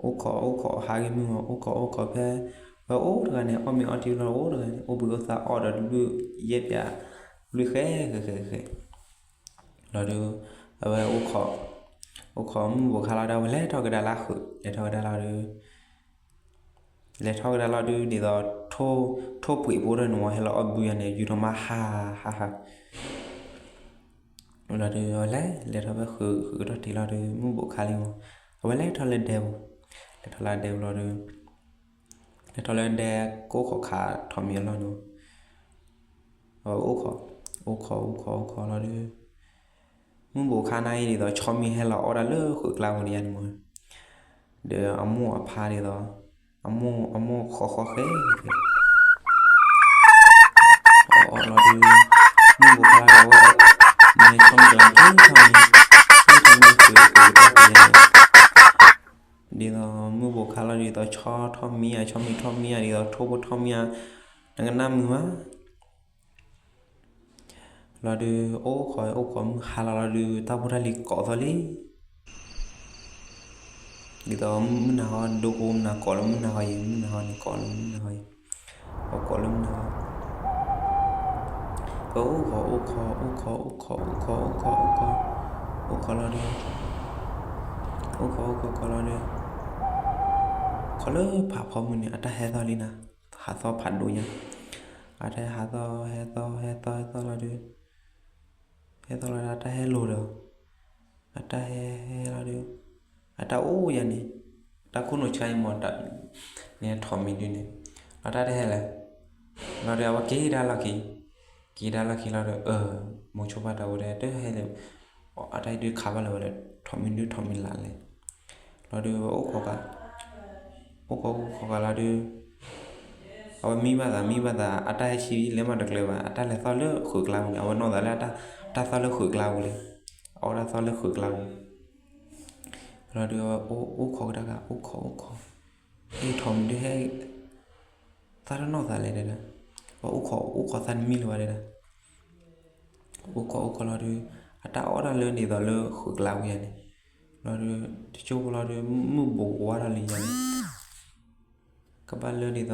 အိၣ်ခိး အိၣ်ခိး ဟးဂ့ၤမုၢ်မး အိၣ်ခိး အိၣ်ခိးဖဲ, ဝဲအိၣ်တဂၤန့ၣ် အီၣ်မ့ၤအီထံလီၤ အိၣ်တဂၤန့ၣ် အိၣ်ဘှံးအိၣ်သါအီၣ်ဒီးတဘျုးယဲၢ်ပၠး, ဘျုးဃဲဃဲဃဲဃဲ လီၤဒုး, အဝဲအိၣ်ခိး, အိၣ်ခိးမုၢ်ဘူးခါလီၤဒီး အဝဲလဲၤထီၣ်ကဒါလၢဃုာ်, လဲၤထီၣ်ကဒါလီၤဒီး လဲၤထီၣ်ကဒါလီၤဒုး ဒ်သိး ထိၣ်ပှ့ၤဖိတၢ်န့ၣ်မ့ၢ် ဟဲလီၤအီၣ်ဘုယၤန့ၣ် ယူၤထီၣ်မးဟးဟးဟး လီၤဒုး အဝဲလဲၤ လဲၤထီၣ်ဖဲဃုာ် ဃုာ်ကတီၢ်ထံးလီၤဒီး မုၢ်ဘူးခါလံမ့ၢ် အဝဲလဲၤထီၣ်လၢဒဲပူၤ, လဲၤထီၣ်လၢဒဲပူၤလီၤဒီး လဲၤထီၣ်လၢဒဲကိးခိးခးထီၣ်မံၤအလီၢ်န့ၣ် အဝဲအိၣ်ခိး, အိၣ်ခိး အိၣ်ခိး အိၣ်ခိးလီၤဒီး မုၢ်ဘူးခါနၤအံၤဒ်သိး ဆီမံၤဟဲလီၤအီၣ်ဒၣ်လၢဃုာ်ကျါပူၤန့ၣ်ယါန့ၣ်မ့ၢ်, ဒီးအမိၢ်အဖါဒ်သိး အမိၢ် အမိၢ်ဃီဃီဃဲ အီၣ်လီၤဒုး မုၢ်ဘူးခါလီၤဒီး အဝဲ မ့ၢ်ဆီမံၤကျါ ထီၣ်မံၤ ထီၣ်မံၤဃုာ်ဃုာ်ကတီၢ်ဃုာ်ယါန့ၣ် ဒ်သိးမုၢ်ဘူးခါလီၤဒ်သိး ဆီထီၣ်မံၤဧါ ဆီမံၤထီၣ်မံၤဧါ ဒ်သိးထိၣ်ဖိထီၣ်မံၤဧါ နကနၣ်မုာ်မး လီၤဒုး အိၣ်ခိး အိၣ်ခိးမုၢ်ဟါလီၤလီၤဒုး တၢ်ဖိတၢ်လံၤကိးသီၣ်လံ ဒ်သိးမုၢ်နၤဟီ ဒိကိမုၢ်နၤကိးလၢမုၢ်နၤဟီအံၤ မုၢ်နၤဟီန့ၣ်ကိးလၢမုၢ်နၤဟီအံၤ အကိးလၢမုၢ်နၤဟီ ကအိၣ်ခိး အိၣ်ခိး အိၣ်ခိး အိၣ်ခိး အိၣ်ခိး အိၣ်ခိး အိၣ်ခိး အိၣ်ခိးလီၤဒုး အိၣ်ခိး အိၣ်ခိး ခိးလီၤဒုး ခီလၢဖးဖီမုၢ်န့ၣ် အတၢ်ဟဲသီၣ်လံနၤ ဟးသီၣ်ဖးဒိၣ်ညါ အတၢ်ဟဲဟးသီၣ် ဟဲသီၣ် ဟဲသီၣ် ဟဲသီၣ်လီၤဒုး ဟဲသီၣ်လီၤဒီး အတၢ်ဟဲလိၤဒီး အတၢ်ဟဲဟဲလီၤဒုး အတၢ်အိၣ်ယၤန့ၣ် တၢ်ခိၣ်နူာ်ဆါအံၤမ့ၢ် န့ၣ်ထီၣ်မံၤဒုးန့ၣ် အတၢ်တဟဲလဲၣ် လီၤဒုး အဝဲက့ၤဒၣ်လီၢ်ခံ က့ၤဒၣ်လီၢ်ခံလီၤဒုး အၢ မိၤဆိဘၣ်တၢ်ဝဲဒၣ် တဟဲလဲၣ် အတၢ်အံၤဒုးခးဘၣ်လၢၤဝဲလဲၣ် ထီၣ်မံၤဒုးထီၣ်မံၤလၢ်လဲၣ် လီၤဒုး ဝဲအိၣ်ခိးက အိၣ်ခိးခိးခိးကလီၤဒုး အဝဲမံဘၣ်သး မံဘၣ်သး အတၢ်ဟဲဆံးလဲၤမးတကျၢၤဘၣ် အတၢ်လဲၤသီၣ်လၢဃုာ်ကျါပူၤန့ၣ် အဝဲနီၣ်သးလၢ တၢ်သီၣ်လၢဃုာ်ကျါပူၤလံ အဝဲဒၣ်သီၣ်လၢဃုာ်ကျါပူၤ လီၤဒုး အဝဲအိၣ်ခိးကဒါက့ၤ အိၣ်ခိး အိၣ်ခိး ဟဲထီၣ်မံၤဒုးဟဲ သးတနီၣ်သးလဲၣ်တဲဒၣ် အဝဲအိၣ်ခိး အိၣ်ခိးသးတမံလၢၤဘၣ်တဲဒၣ် အိၣ်ခိး အိၣ်ခိးလီၤဒုး အတၢ်အီၣ်တၢ်လၢဒ်သိးလၢဃုာ်ကျါပူၤယၤန့ၣ် လီၤဒုး တကၠိဖိလီၤဒုး မုၢ်ဘူးကဝါထီၣ်လံယၤန့ၣ် ကဘၣ်လၢဒ်သိး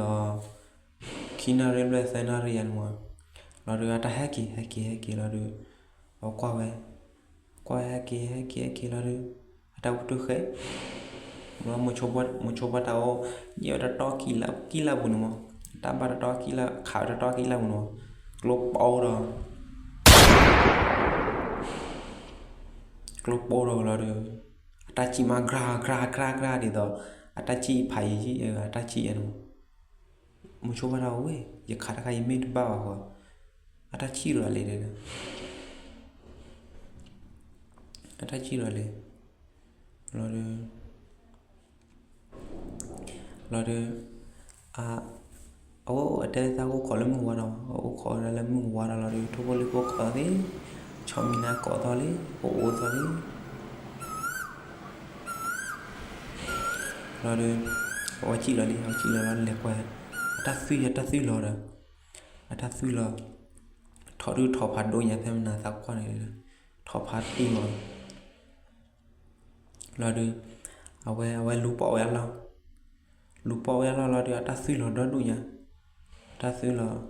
ခံနၣ်ရံၣ်ဘျဲၣ်သၢနၣ်ရံၣ်ယၤန့ၣ်မး လီၤဒုး အတၢ်ဟဲက့ၤ ဟဲက့ၤ ဟဲက့ၤလီၤဒုး အကွၢ်ဝဲ ကွၢ်ဝဲဟဲက့ၤ ဟဲက့ၤ ဟဲက့ၤလီၤဒုး အတၢ်အိၣ်ပတုာ်ဃဲ လီၤ မိၤဆိဘၣ်တၢ်အိၣ် ညိၣ်ဝဲတတီၢ်ကံၣ်လၢပူၤန့ၣ်မး တၢ်ဘၣ်တတီၢ်ကံၣ်လၢ ခးဝဲတတီၢ်ကံၣ်လၢပူၤန့ၣ်မး ကျိပိဒီး ကျိပိဒီးလီၤဒုး အတၢ်စံၣ်မး ကြၢ် ကြၢ် ကြၢ် ကြၢ် ဒ်သိး အတၢ်စံၣ်ဖးယံၤ အတၢ်စံၣ်ယဲန့ၣ်မး မိၤဆိဘၣ်တၢ်ဝဲ ယခးတခါယမ့ၢ်တဘၣ်ဘၣ်ဃီ အတၢ်စံၣ်ဒီးလဲၣ်တဲဒၣ် အတၢ်စံၣ်ဒီးလဲၣ် လီၤဒုး လီၤဒုး အ အဝဲအိၣ်အတဲသးအိၣ်ခိးလၢမုၢ်ဝါဒီး အိၣ်ခိးဒၣ်လၢမုၢ်ဝါဒီးလီၤဒုး ထိၣ်ဖိလံၤဖိကိးသ့ ဆီမံၤနါကိးသီၣ်လံ အိၣ်အိၣ်သီၣ်လံ လီၤဒုး အဝဲစံၣ်လီၤလံ အဝဲစံၣ်လီၤလီၤ လဲၤကွၢ် အတၢ်သွံၣ် အတၢ်သွံၣ်လီၤဒီး အတၢ်သွံၣ်လီၤ ထီၣ်ဒုးထီၣ်ဖးဒိၣ်ညါဖဲမနၤသးကွၢ်န့ၣ် ထီၣ်ဖးတံၢ်လီၤ လီၤဒုး အဝဲ အဝဲလူၤပိာ်ဝဲအလီၢ် လူၤပိာ်ဝဲအလီၢ်လီၤဒုး အတၢ်သွံၣ်လီၤဒီဒူၣ်ညါ အတၢ်သွံၣ်လီၤ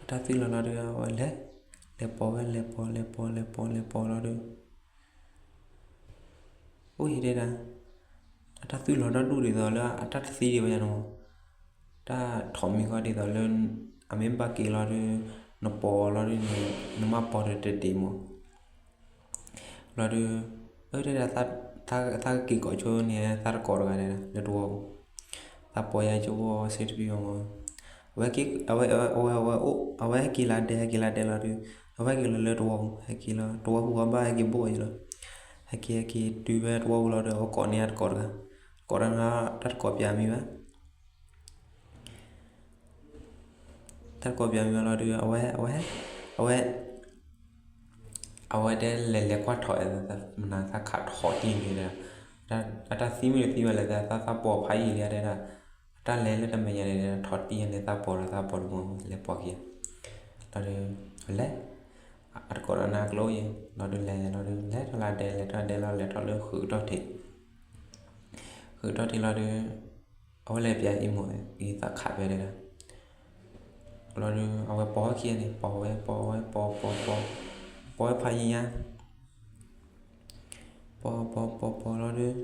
အတၢ်သွံၣ်လီၤလီၤဒုး အဝဲလဲၤ လဲၤပိာ်ဝဲ လဲၤပိာ် လဲၤပိာ် လဲၤပိာ် လဲၤပိာ်လီၤဒုး အိၣ်ဟံၣ်တဲဒၣ် အတၢ်သွံၣ်လီၤဒီဒူၣ်ဒ်သိးလၢအတၢ်တသံဒံးဘၣ်ယၤန့ၣ်မး တၢ်ထီၣ်မံၤဃီဒ်သိးလၢ အမ့ၢ်ဘၣ်က့ၤလီၤဒုး နပိာ်လီၤဒုးန့ၣ် နမ့ၢ်ပိာ်တတဒံးမး လီၤဒုး အၢတဲဒၣ် သးကက့ၤကိးကၠိန့ၣ် သးတကိးတဂၤတဲဒၣ် လၢတဝီပူၤ သးပိာ်ယၤကၠိဖိအစ့တပံၤမး အဝဲ အဝဲ အဝဲ အဝဲဟဲက့ၤလၢဒဲ ဟဲက့ၤလၢဒဲလီၤဒုး အဝဲဟဲက့ၤလီၤလၢတဝီပူၤ ဟဲက့ၤလီၤ တဝီပူၤအဘၣ်ဟဲက့ၤဘိၣ်အံၤလီၤ ဟဲက့ၤ ဟဲက့ၤတုၤဖဲတဝီပူၤလီၤဒီး အဝဲကိးန့ၢ်အတကိးတဂၤ ကိးတဂၤ တၢ်တကိးပၠးမံၤဘၣ် တၢ်တကိးပၠးမံၤဘၣ်လီၤဒုး အဝဲ အဝဲ အဝဲ အဝဲတဲလဲၤလဲၤကွၢ်ထီၣ်မနၤသးခးထီၣ်တံၢ်န့ၣ်ဒီး အတၢ်သံမ့ၢ်တသံဘၣ်လဲၣ် သးသးပိာ်ဖးယံာ်လံတဲဒၣ် အတၢ်လဲၤလၢတမဲာ်ညါန့ၣ် ထီၣ်တံၢ်န့ၣ် သးပိာ်ဒီးသးပိာ်တမီၤလဲၤပိာ်က့ၤ လီၤဒုး လဲၤ အတကိးဒီးနၤကျိအံၤ လီၤဒုးလဲၤလီၤဒုး လဲၤထီၣ်လၢဒဲ လဲၤထီၣ်ဒဲလီၤ လဲၤထီၣ်လၢဃုာ်ကတီၢ်ထံး ဃုာ်ကတီၢ်ထံးလီၤဒုး အဝဲလဲၤပၠးအံၤမိၢ်အံၤသးခးဖဲတဲဒၣ် လီၤဒုး အဝဲပိာ်ဝဲခံဂၤန့ၣ် ပိာ်ဝဲ ပိာ်ဝဲ ပိာ် ပိာ် ပိာ် ပိာ်ဝဲဖးယံၤညါ ပီၤပီၤပီၤပီၤလီၤဒီး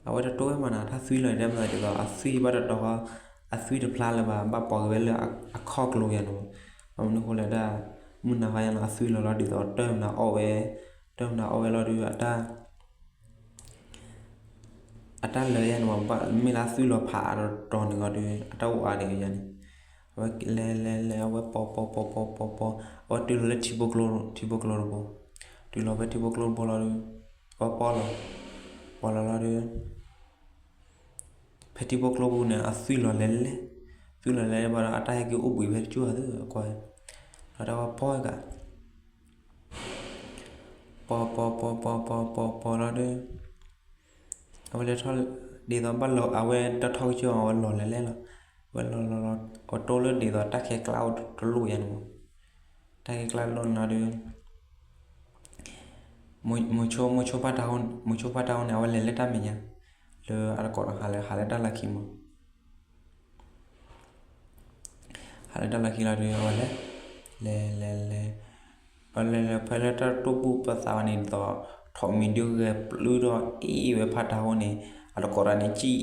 အဝဲတတိၢ်ဝဲမးနီၤ တၢ်သွံၣ်လီၤန့ၣ် တဲမးဒ်သိး အသွံၣ်ဘၣ်တတီၤဃီ, အသွံၣ်တဖျါလၢၤဘၣ် ဘၣ်ပိာ်က့ၤဝဲလၢအခီၣ်ကျိယါန့ၣ်မး. ဘၣ်မနုၤဃိလဲၣ်ဒၣ် မုၢ်နၤဃီယါန့ၣ် အသွံၣ်လီၤလီၤဒ်သိး တၢ်မနၤအီၣ်ဝဲ, တၢ်မနၤအီၣ်ဝဲလီၤဒီး အတၢ် အတၢ်လၢယါန့ၣ်မး ဘၣ်မ့ၢ်လၢအသွံၣ်လီၤဖးအါတတီၤန့ၣ်ဂီၤဒီး အတၢ်အိၣ်အါဒံးယါန့ၣ်, အဝဲလဲၤလဲၤလဲၤ အဝဲပီၤပီၤပီၤပီၤပီၤပီၤ, အဝဲတုၤလီၤလၢထံဖိကျိ, ထံဖိကျိတဘိ, တုၤလီၤဖဲထံဖိကျိတဘိလီၤဒီး အဝဲပီၤလီၤ, ပီၤလီၤလီၤဒီး ဖဲထံဖိကျိပူၤန့ၣ် အသွံၣ်လီၤလဲၤလဲၤ, သွံၣ်လီၤလဲၤလဲၤဘၣ်ဒီး အတၢ်ဟဲက့ၤအိၣ်ဘှံးဖဲတကၠိၢ်ဧါသ့ၣ် အကွၢ်, လီၤတၢ်ဝဲပီၤက ပီၤပီၤပီၤပီၤပီၤပီၤပီၤလီၤဒီး အဝဲလဲၤထီၣ် ဒ်သိးဘၣ်လီၤ အဝဲတထီၣ်ကစၢၢ် အဝဲလီၤလဲၤလဲၤလီၤ, အဝဲလီၤလီၤလီၤ အဝဲတိၢ်လၢဒ်သိးတၢ်ခဲကျါအိၣ်တလိၣ်ယါန့ၣ်မး, တၢ်ခဲကျါလိၣ်န့ၣ်လီၤဒီး မိၤဆိ မိၤဆိဖးတၢ်ဟိန့ၣ် မိၤဆိဖးတၢ်ဟိန့ၣ် အဝဲလဲၤလၢတၢ်မဲာ်ညါ လၢအတကိးဒီးဟးလၢ ဟးလၢတၢ်လီၢ်ခံမး ဟးလၢတၢ်လီၢ်ခံလီၤဒီး အဝဲလဲၤ လဲၤလဲၤလဲၤ အဝဲလဲၤလဲၤဖဲလၢတၢ်တိၢ်ပူၣ်ပသးဝဲန့ၣ်ဒ်သိး ထိးမံၤဒုဂဲၤပျုၢ်ဒီးအ့ၣ်ဝဲဖးတၢ်ဟိန့ၣ် အတကိးတၢ်န့ၣ်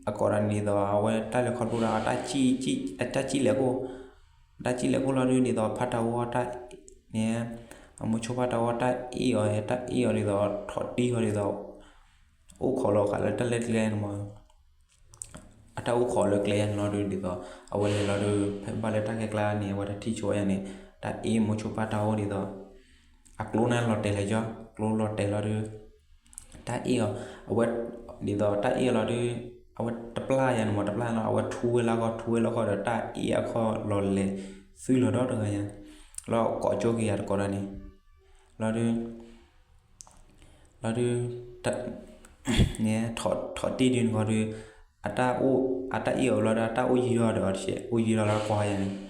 အကိးတၢ်န့ၣ်ဒ်သိး အဝဲတၢ်လဲၤခီဖျိဒီး အတၢ်စံၣ်လဲၤခိၣ် အတၢ်စံၣ်လဲၤခိၣ်လီၤဒီး ဒ်သိးဖးတၢ်ဟိတၢ်န့ၣ် အမိၤဆိဖးတၢ်ဟိတၢ်အ့ၣ်အီၤ တၢ်အ့ၣ်အီၤဒ်သိး ထိးတံၢ်အီၤဒ်သိး အိၣ်ခိးလီၤဃာ်လၢတၢ်လဲၤကျဲန့ၣ်မး အတၢ်အိၣ်ခိးလၢကျဲယါန့ၣ်လီၤဒီး ဒ်သိး အဝဲလဲၤလီၤဒီး ဖဲဘၣ်လၢတၢ်ခဲကျါန့ၣ် အဝဲတထံၣ်ဆိယါန့ၣ် တၢ်အ့ၣ်မိၤဆိဖးတၢ်ဟိဒ်သိး အကျိန့ၣ်လီၤတဲာ်လၢာ်ကၠီ ကျိလီၤတဲာ်လီၤဒီး တၢ်အ့ၣ်အီၤ အဝဲ ဒ်သိးတၢ်အ့ၣ်အီၤလီၤဒီး အဝဲတပျၢ်ယါန့ၣ်မး တပျၢ်လီၤ အဝဲထူဝဲလၢခီၣ် ထူဝဲလၢခီၣ်ဒီး တၢ်အ့ၣ်အခီၣ်လီၤလဲၤ သွံၣ်လီၤဒီတဂၤယါ လီၤကိးကၠိက့ၤယၤတကိးဒီးန့ၣ် လီၤဒီး လီၤဒီး န့ၣ် ထိးတံၢ်ဒုန့ၣ်ဂီၤဒီး အတၢ်အိၣ် အတၢ်အ့ၣ်အီၤလီၤဒီး အတၢ်အိၣ်ယံၤထီၣ်ဒီး အိၣ်ယံၤထီၣ်လၢကွၢ်ယါန့ၣ်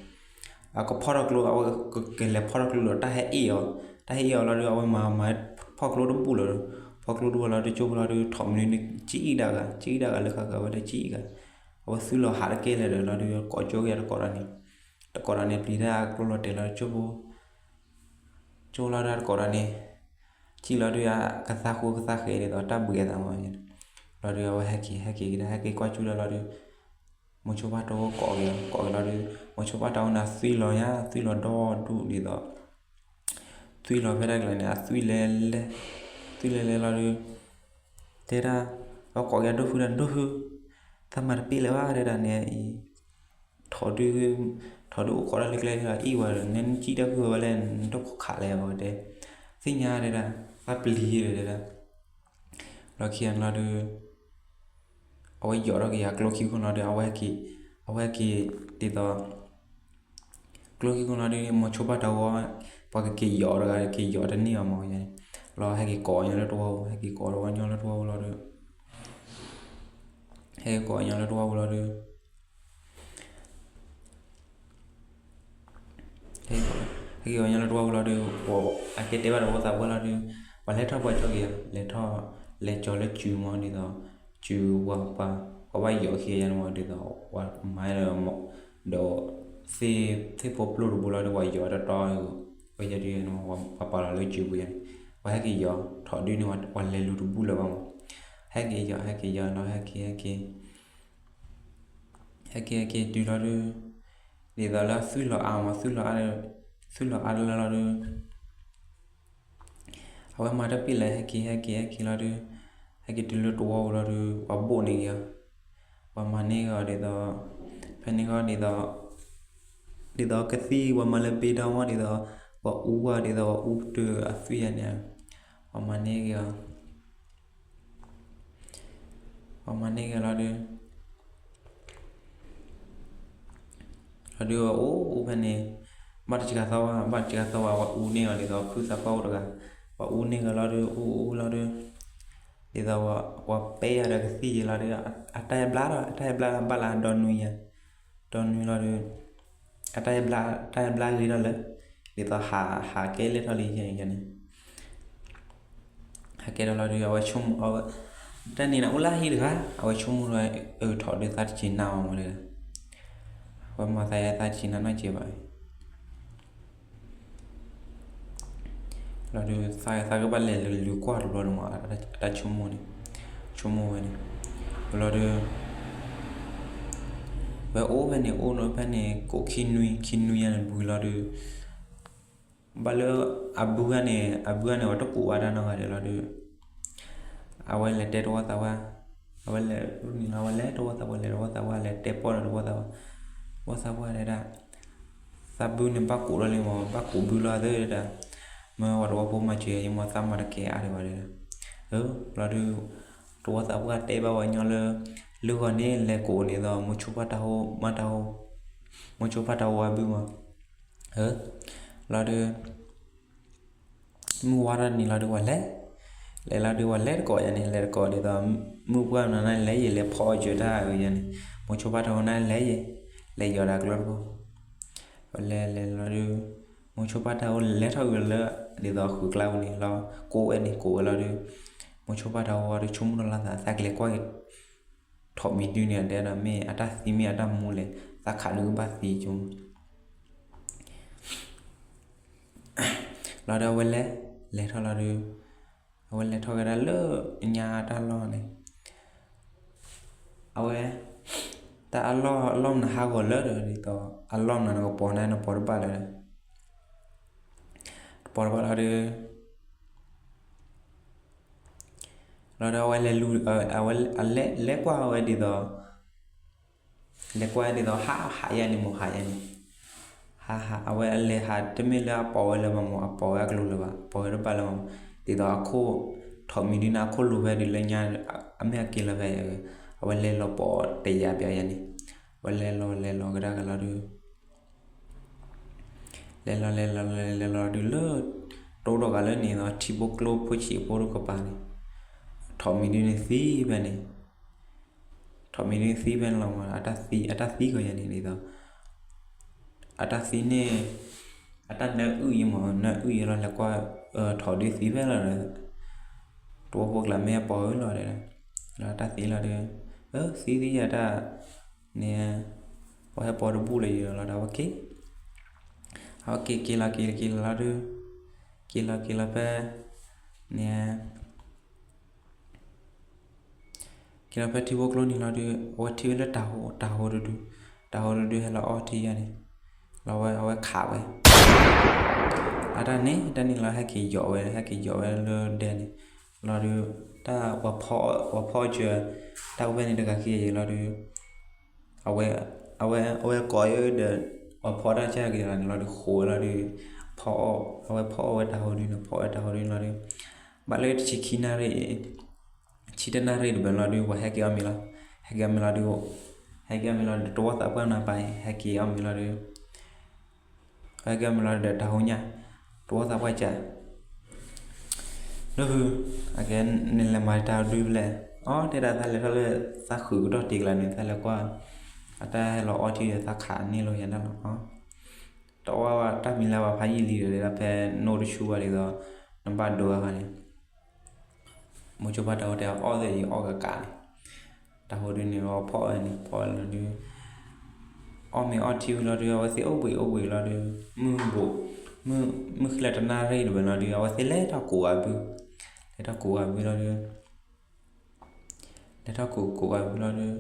အကဖီၣ်ထီၣ်ကျိ အဝဲကလဲၤဖီၣ်ထီၣ်ကျိဒီး တၢ်ဟဲအ့ၣ်အီၤ တၢ်ဟဲအ့ၣ်အီၤလီၤဒီး အဝဲမၤမၤဖီၣ်ကျိတဘူၣ်လီၤဒီး ဖီၣ်ကျိတဘူၣ်လီၤဒီး ကၠိဖိလီၤဒီး ထိးမံၤဒုန့ၣ် ကံၣ်ဒၣ်ဂၤ ကံၣ်ဒၣ်ဂၤလၢဃၣ်ဃၣ်ဝဲဒီးကံၣ်ဂၤ အဝဲသွံၣ်လီၤဟးတကဲလၢာ်ဒီးလီၤဒီး ကိးကၠိက့ၤတကိးဒီးန့ၣ် တကိးဒီးန့ၣ် ပျံၤတၢ်ကျိလီၤတဲာ်လီၤကၠိဖိ ကၠိလီၤဒီးတကိးဒီးန့ၣ် ကံၣ်လီၤဒီးအကသါဃိကသါဃဲၤဒ်သိးတၢ်ဘှံးအသးမး လီၤဒီးအဝဲဟဲက့ၤ ဟဲက့ၤကဒါ ဟဲက့ၤကွၢ်ကၠူဒီးလီၤဒီး မိၤဆိဖးတၢ်ဟိကိးက့ၤ ကိးက့ၤလီၤဒီး မိၤဆိဖးတၢ်ဟိန့ၣ် အသွံၣ်လီၤညါ သွံၣ်လီၤဒီဒူၣ်ဒ်သိး သွံၣ်လီၤဖဲတၢ်ကျါန့ၣ် အသွံၣ်လဲၤလဲၤ သွံၣ်လဲၤလဲၤလီၤဒီး တဲဒၣ် အဝဲကိးက့ၤဒိၣ်ဖုဒီး ဒိၣ်ဖု သးမၤတပ့ၢ်လၢၤဘၣ်တဲဒၣ်န့ၣ် ထိးဒု ထိးဒုအိၣ်ခိးတၢ်လၢကျဲဒီး အ့ၣ်ဝဲဒီး နကံၣ်တၢ်ဖုဝဲလဲၣ် နတခိးခးလဲၣ်ဝဲတဲ သ့ၣ်ညါတဲဒၣ် သးပျံၤတဲဒၣ် လီၢ်ခံဂၤန့ၣ်လီၤဒီး အဝဲယိးထီၣ်က့ၤအကျိခံခိၣ်လီၤဒီး အဝဲဟဲက့ၤ အဝဲဟဲက့ၤ ဒ်သိး ကျိခံခိၣ်လီၤဒီး မိၤဆိဖးတၢ်ဟိ ပှၤကက့ၤယိးတဂၤ က့ၤယိးတန့ၢ်အီၤမး လီၤဟဲက့ၤကိးညီလၢတဝီပူၤ ဟဲက့ၤကိးတဝီညီလၢတဝီပူၤလီၤဒီး ဟဲက့ၤကိးညီလၢတဝီပူၤလီၤဒီး ဟဲက့ၤအီၤညီလၢတဝီပူၤလီၤဒီး အကဲတဲဘၣ်တဝီသးပှၢ်လီၤဒီး ပှၤလဲၤထီၣ်ပှၤကၠီက့ၤ လဲၤထီၣ် လဲၤကၠီၤလၢစုမးဒ်သိး စုပှၤ ပှၤဘၣ်ယိးခံယါန့ၣ်မးဒ်သိး ပှၤမၤဒီး ဒီး သ့ၣ်ဖိပျိၢ်တဘိလီၤဒီး ပှၤယိးတတီၤ ပှၤယိးဒ် ပှၤပာ်လီၤလၢစုပူၤယါန့ၣ် ပှၤဟဲက့ၤယိး ထိးဒုန့ၣ် ပှၤလဲၤလူၤတဘူၣ်လၢၤဘၣ်မး ဟဲက့ၤယိး ဟဲက့ၤယိးလီၤ ဟဲက့ၤ ဟဲက့ၤ ဟဲက့ၤ ဟဲက့ၤတုၤလီၤဒီး ဒ်သိးလၢသွံၣ်လီၤအါမး သွံၣ်လီၤအါ သွံၣ်လီၤအါတလၢလီၤဒီး အဝဲမၤတပ့ၢ်လၢ ဟဲက့ၤ ဟဲက့ၤ ဟဲက့ၤလီၤဒီး ဟဲက့ၤတုၤလၢတဝီပူၤလီၤဒီး ပှၤဘိၣ်န့ၢ်က့ၤအီၤ ပှၤမၤန့ၢ်က့ၤအီၤဒ်သိး ဖဲန့ၣ်ဂီၢ်ဒ်သိး ဒ်သိးကသံၣ် ပှၤမၤလၢဘ့ဒီမးဒ်သိး ပှၤအူဝဲဒ်သိး ပှၤအူတၢ်အသွံၣ်ယါန့ၣ် ပှၤမၤန့ၢ်က့ၤအီၤ ပှၤမၤန့ၢ်က့ၤလီၤဒီး လီၤဒီး ပှၤအူအူဖဲန့ၣ် ဘၣ်တစှၤသီဝဲ ဘၣ်တစှၤသီဝဲ ပှၤအူန့ၢ်အီၤဒ်သိး ဖုသးပှၢ်အိၣ်တဂၤ ပှၤအူန့ၢ်က့ၤလီၤဒီး အူအူလီၤဒီး ဒ်သိး ပှၤပဲယါဒီးကသံၣ်ယါလီၤဒီး အတၢ်အဲၣ်ဘျါဒီး အတၢ်အဲၣ်ဘျါဘၣ်လၢဒီနွံယါ ဒီနွံလီၤဒီး အတၢ်အဲၣ်ဘျါ တၢ်အဲၣ်ဘျါဂ့ၤထီၣ်လၢ ဒ်သိးဟး ဟးကဲလဲၣ်ထီၣ်လံယါန့ၣ် ဟဲကဲထီၣ်လီၤဒီး အဝဲဆိကမိၣ် အဝဲ တၢ်န့ၣ်နအိၣ်လၢဟံၣ်တဂၤ အဝဲဆိကမိၣ်လီၤ အၢထိးဒုးသးတဆံးနါအီၤမးဒီး အဝဲမၤသးယါသးတဆံးနါနီတစဲးဘၣ် လီၤဒုး သးကဘၣ်လဲၤလုၢ်ကွၢ်တဘျီန့ၣ်မး အတၢ်ဆိကမိၣ်န့ၣ်, ဆိကမိၣ်ဝဲန့ၣ်, လီၤဒုး ဝဲအိၣ်ဖဲန့ၣ် အိၣ်ဖဲန့ၣ် ကိးခံနွံ ခံနွံယါန့ၣ် ဘုလီၤဒုး ဘၣ်လၢ အဘုန့ၣ် အဘုန့ၣ် အဝဲတကူးဘၣ်တၢ်နီတဂၤဒံးလီၤဒုး အဝဲလဲၤတဲတဝီသးပှၢ်, အဝဲလဲၤန့ၣ်လီၤ အဝဲလဲၤတဝီသးပှၢ် လဲၤတဝီသးပှၢ် လဲၤတဲပီၣ်ဒီးတဝီသးပှၢ်, တဝီသးပှၢ်တဲဒၣ်, သးဘုန့ၣ်ဘၣ်ကူးလီၤလံမး ဘၣ်ကူးဘုလီၤသၢဒၣ်, မ့ၢ်ဝဲတဝီဖိမၤစၢၤယမ့ၢ်သးမၤတကဲအါဒံးဘၣ်ဒၣ်, လီၤဒုး တဝီသးပှၢ်တဲဘၣ်ဝဲညီလၢ လၢဂီၤန့ၣ် လဲၤကူးန့ၣ်ဒီး မိၤဆိဖါတၢ်ဟိ မါတၢ်ဟိ, မိၤဆိဖါတၢ်ဟိအဘုမး, လီၤဒုး မုၢ်ဝါထီၣ်န့ၣ်လီၤဒုး ပှၤလဲၤ, လဲၤလီၤဒုး ပှၤလဲၤတကိးယါန့ၣ် လဲၤတကိးဒ်သိး မုၢ်ပှၢ်နၤန့ၣ်လဲၤယဲ လဲၤဖီအီၣ်စၢၤတၢ်အဂ့ၤယါန့ၣ်, မိၤဆိဖါတၢ်ဟိန့ၣ်လဲၤယဲ, လဲၤယီၤဒၣ်ကျိတဘိ, ပှၤလဲၤလဲၤလီၤဒုး, မိၤဆိဖါတၢ်ဟိလဲၤထီၣ်ဝံၤလီၤလၢ ဒ်သိးဃုာ်ကျါပူၤန့ၣ်လီၤ ကူးဝဲန့ၣ် ကူးဝဲလီၤဒုး, မိၤဆိဖါတၢ်ဟိဝံၤဒီး ဆိကမိၣ်ထီၣ်လၢသး သးကလဲၤကွၢ်က့ၤ ထိးမံၤဒုန့ၣ် အတဲဒၣ်မ့ၢ်အတၢ်သံမ့ၢ်အတၢ်မူလဲၣ် သးခးဒုကဘၣ်သံကၠိမး လီၤဒီးအဝဲလဲၤ, လဲၤထီၣ်လီၤဒီး, အဝဲလဲၤထီၣ်ကဒါလၢညါတၢ်လီၢ်န့ၣ်, အဝဲ, တၢ်အလီၢ်အလီၢ်မနုၤဟးဂီၤလၢဒီးဒ်သိး အလီၢ်မနုၤနကပီၤန့ၣ်နပီၤတဘၣ်လၢၤဒီး, တပီၤတဘၣ်လီၤဒီး လီၤဒီးအဝဲလဲၤလူၤ, အဝဲလဲၤကွၢ်ဝဲဒ်သိး, လဲၤကွၢ်ဒ်သိး ဟး ဟးယါန့ၣ်မး ဟးယါန့ၣ်, ဟး ဟး အဝဲအလဲၤဟးတမ့ၢ်လၢအပီၤဝဲလၢၤဘၣ်မး အပီၤဝဲအကလူၤလၢၤဘၣ် ပီၤဝဲတဘၣ်လၢၤမး, ဒ်သိးအခိၣ်, ထိးမံၤဒုန့ၣ် အခိၣ်လူၤဖဲဒုးလၢညါ, အမ့ၢ်အက့ၤလီၤဖဲ, အဝဲလဲၤလီၤပီၤတယၤပျးယါန့ၣ်, အဝဲလဲၤလီၤလဲၤလီၤကဒါက့ၤလီၤဒုး လဲၤလီၤလဲၤလီၤလဲၤလီၤလဲၤလီၤဒုးလၢ, တအိၣ်ဒီးဂၤလၢန့ၣ်ဒီး ထံဖိကျိဖိဆံးဖိတကပၤန့ၣ်, ထိးမံၤဒုန့ၣ်သံဖဲန့ၣ်, ထိးမံၤဒုန့ၣ်သံဖဲန့ၣ်လီၤမး အတၢ်သံ, အတၢ်သံကီးယါန့ၣ်ဒ်သိး, အတၢ်သံန့ၣ်, အတၢ်နၢအုၣ်ယံမး နၢအုၣ်ယံလီၤ လဲၤကွၢ်, ထိးဒုသံဖဲလီၤဒီး, တဝီဖိကျါမ့ၢ်အပီၤဝဲလီၤဒီး, လီၤတၢ်သံလီၤဒီး, သံသံယါတၢ်, န့ၣ်, ပှၤဟဲပီၤတဘူၣ်လၢယံၤလီၤဒီး အဝဲက့ၤ, အဝဲက့ၤက့ၤလီၤက့ၤလီၤက့ၤလီၤလီၤဒုး, က့ၤလီၤက့ၤလီၤဖဲ, န့ၣ်, က့ၤလီၤဖဲထံဖိကျိန့ၣ်လီၤဒုး အဝဲထံၣ်ဝဲလၢတၤဟိ, တၤဟိတဒု, တၤဟိတဒုဟဲလီၤအီထံယါန့ၣ်, လီၤဝဲအဝဲခးဝဲ အတၢ်န့ၣ် တၢ်န့ၣ်လီၤ ဟဲက့ၤယီၤဝဲ ဟဲက့ၤယီၤဝဲလၢဒဲန့ၣ်, လီၤဒုး, တၢ်, ပှၤဖီအီၣ်စၢၤ, တၢ်အိၣ်ဖဲန့ၣ်တဂၤခံဂၤယံၤလီၤဒုး, အဝဲ, အဝဲ, အဝဲကိးယဲဒီး, ပှၤဖီတၢ်ဆၢက့ၤလီၤန့ၣ်လီၤဒုး ဃိးဝဲလီၤဒုး, ဖီအီၣ်, အဝဲဖီအီၣ်ဝဲတၤဟိဒုန့ၣ် ဖီအီၣ်ဝဲတၤဟိဒုန့ၣ်လီၤဒုး, ဘၣ်လၢတဆံခံနၣ်ရံၣ် ဆံတနၣ်ရံၣ်တဘျီလီၤဒုး ပှၤဟဲက့ၤအီၣ်မ့ၤလီၤ, ဟဲက့ၤအီၣ်မ့ၤလီၤဒုး, ဟဲက့ၤအီၣ်မ့ၤလီၤဒုး တဝီသးပှၢ်နၤပၢ်အံၤ ဟဲက့ၤအီၣ်မ့ၤလီၤဒုး, ဟဲက့ၤအီၣ်မ့ၤလီၤဒုးဒီးတၤဟိညါ, တဝီသးပှၢ်ကး, လၢဟု, အကဲ, နလဲၤမၤတၢ်ဒုးဖဲလဲၣ်, အီတဲဒၣ်သးလဲၤထီၣ်လၢ, သးဃုာ်ကဒီးတ့ၢ်ကလးန့ၣ် သးလဲၤကွၢ်, အတၢ်ဟဲလီၤအီထံဒီးသးခးန့ၢ်လီၤယၤန့ၣ်လီၤ, တဝီဝဲတၢ်မံၤလၢပှၤဖးယံာ်လံဒီး ဒ်ဖဲနိတဆူဘၣ်ဒ်သိး, နဘၣ်ဒိအဂၤန့ၣ် မိၤဆိဖါတၤဟိတဲအီၣ်သ့ၣ်ယအီၣ်ကကးန့ၣ်, တၤဟိဒုန့ၣ် ဖီအီၣ်န့ၣ် ဖီအီၣ်လီၤဒုး, အီၣ်မ့ၤအီၣ်ထံဝံၤလီၤဒုး အဝဲသ့ၣ်အိၣ်ဘှံးအိၣ်ဘှံးလီၤဒုး, မုၢ်ဘိး, မုၢ်, မုၢ်ဃ့လၢတနၣ်ရံၣ်တဘျီလီၤဒုး အဝဲသ့ၣ်လဲၤထီၣ်ကိးအဘု, လဲၤထီၣ်ကိးအဘုလီၤဒုး, လဲၤထီၣ်ကိးကိးအဘုလီၤဒုး,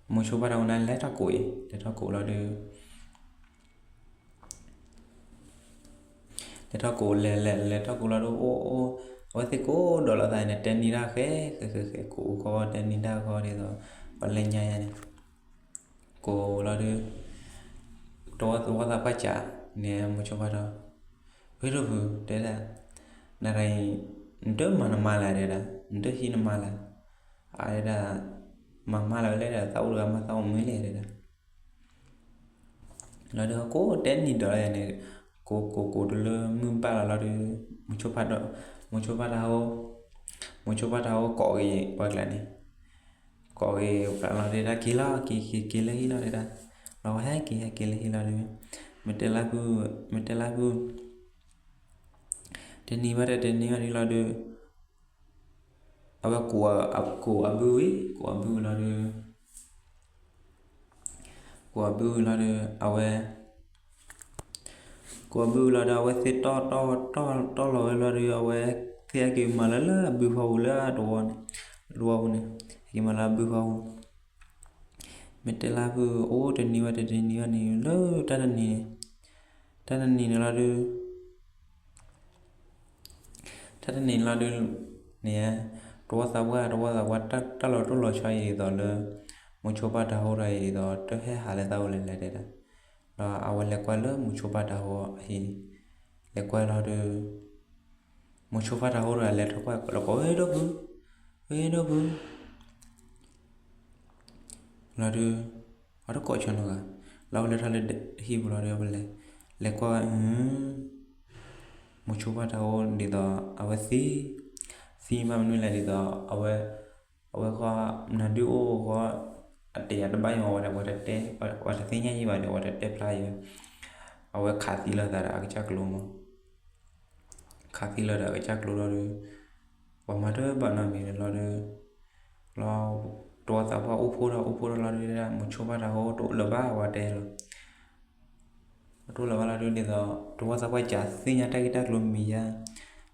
မိၤဆိဖါတၤဟိန့ၣ် လဲၤထီၣ်ကိးအံၤ လဲၤထီၣ်ကိးလီၤဒုး လဲၤထီၣ်ကိးလဲၤလဲၤလဲၤထီၣ်ကိးလီၤဒုး အိၣ်အိၣ်, အဝဲသ့ၣ်ကိးဒီးလီၤသးန့ၣ် တဲနံၤတၢ်ဃဲ, ဃဲဃဲဃဲ ကိးအိၣ်ခီတဲနံၤတၢ်ဃီဒ်သိး, ပှၤလဲၤညါယါန့ၣ်, ကိးလီၤဒုး, တဝီသးပှၢ်ကး, န့ၣ်မိၤဆိဖါတၤ, ဝ့ၢ်ဒိၣ်ဖု, တဲဒၣ်, နရၤအံၤ, နတမၤနမါလဲၣ်တဲဒၣ်, နတဟံးနမါလဲၣ်, အတဲဒၣ်, မၤမါလဲၣ်ဝဲလဲၣ်ဒီး သးအိၣ်တဂၤမးသးအိၣ်မုာ်လဲၣ်တဲဒၣ် လီၤဒုး ကိးတဲနံၤဒီးလၢယၤန့ၣ်, ကိးကိးကိးတုၤလၢမုၢ်ဘၣ်လီၤလီၤဒုး, မိၤဆိဖါတၤ, မိၤဆိဖါတၤဟိ, မိၤဆိဖါတၤဟိကိးက့ၤပှၤကျါန့ၣ်, ကိးက့ၤပှၤလီၤတဲဒၣ်က့ၤလီၤ က့ၤက့ၤက့ၤလၢဟံၣ်လီၤတဲဒၣ်, လီၤဝဲဟဲက့ၤဟဲက့ၤလၢဟံၣ်လီၤဒုး, မ့ၢ်တဲလၢဖု, မ့ၢ်တဲလၢဖု တနံၤဘၣ်ဒီးတနံၤဘၣ်ဒုးလီၤဒုး, အဝဲကိးအဘုဝံၤ, ကိးအဘုဝံၤလီၤဒုး, ကိးအဘုဝံၤလီၤဒုး အဝဲ, ကိး ပှၤဘုလီၤဒီး အဝဲသ့ၣ်တီၢ်တီၢ်တီၢ်လီၤဝဲလီၤဒီး အဝဲသ့ၣ်ဟဲက့ၤမၤလၢလၢအဘုဖီပူၤလၢတဝီန့ၣ်, တဝီပူၤန့ၣ်, ဟဲက့ၤမၤလၢအဘုဖီပူၤ, မ့ၢ်တဲလၢဖုအိၣ်တနံၤဝဲတနံၤဝဲန့ၣ် လၢတၢ်တနံၤန့ၣ်, တၢ်တနံၤန့ၣ်လီၤဒီး တၢ်တနံၤန့ၣ်လီၤဒုးန့ၣ်, တဝီသးပှၢ် တဝီသးပှၢ် တၢ်လီၤတိၢ်လီၤဆီအံၤဒ်သိးလၢ မုဆိဘၣ်တၢ်ဟိထီၣ်အံၤဒ်သိး တဟဲဟးလၢသးအိၣ်လဲၤလဲၤတဲဒၣ်, ဒီးအဝဲလဲၤကွၢ်လၢမုဆိဘၣ်တၢ်ဟိအဟံၣ်န့ၣ်, လဲၤကွၢ်လီၤဒီး မုဆိဘၣ်တၢ်ဟိတဂၤလဲၤထီၣ်ကွၢ်လီၤ ကိးဝဲဒိၣ်ဖု, ဝဲဒိၣ်ဖု လီၤဒုး, အတကိးဆီနီၤဂၤ, လီၤဝဲလဲၤထီၣ်လၢဟံၣ်ပူၤလီၤဒီး ဝဲလဲၤ, လဲၤကွၢ်ဝဲ, မုဆိဘၣ်တၢ်ဟိဒ်သိး အဝဲသံ, သံဘၣ်မနုၤလဲၣ်ဒ်သိး အဝဲ, အဝဲဃီ, နဒုးအိၣ်ဃီ, အတယၤတဘၣ်ယီၤဝဲဒၣ် ပှၤတတဲ, ပှၤတသ့ၣ်ညါယံၤဘၣ်ဒီး ပှၤတတဲဖျါယံၤ, အဝဲခးသံလီၤသးဒီးအကစၢ်ကျိမး ခးသံလီၤဒီးအကစၢ်ကျိလီၤဒီး, ပှၤမၤတဘၣ်နီတမံၤလီၤဒီး, လီၤ, တဝီသးပှၢ်အိၣ်ဖှိၣ်ဒီးအိၣ်ဖှိၣ်ဒီးလီၤဒီး မုဆိဘၣ်တၢ်ဟိတအိၣ်လၢၤဘၣ် ဝဲတဲလီၤ, တအိၣ်လၢၤဘၣ်လီၤဒုးဒ်သိး တဝီသးပှၢ်ကသ့ၣ်ညါတၢ်ဂ့ၢ်တၢ်ကျိမံၤယါ,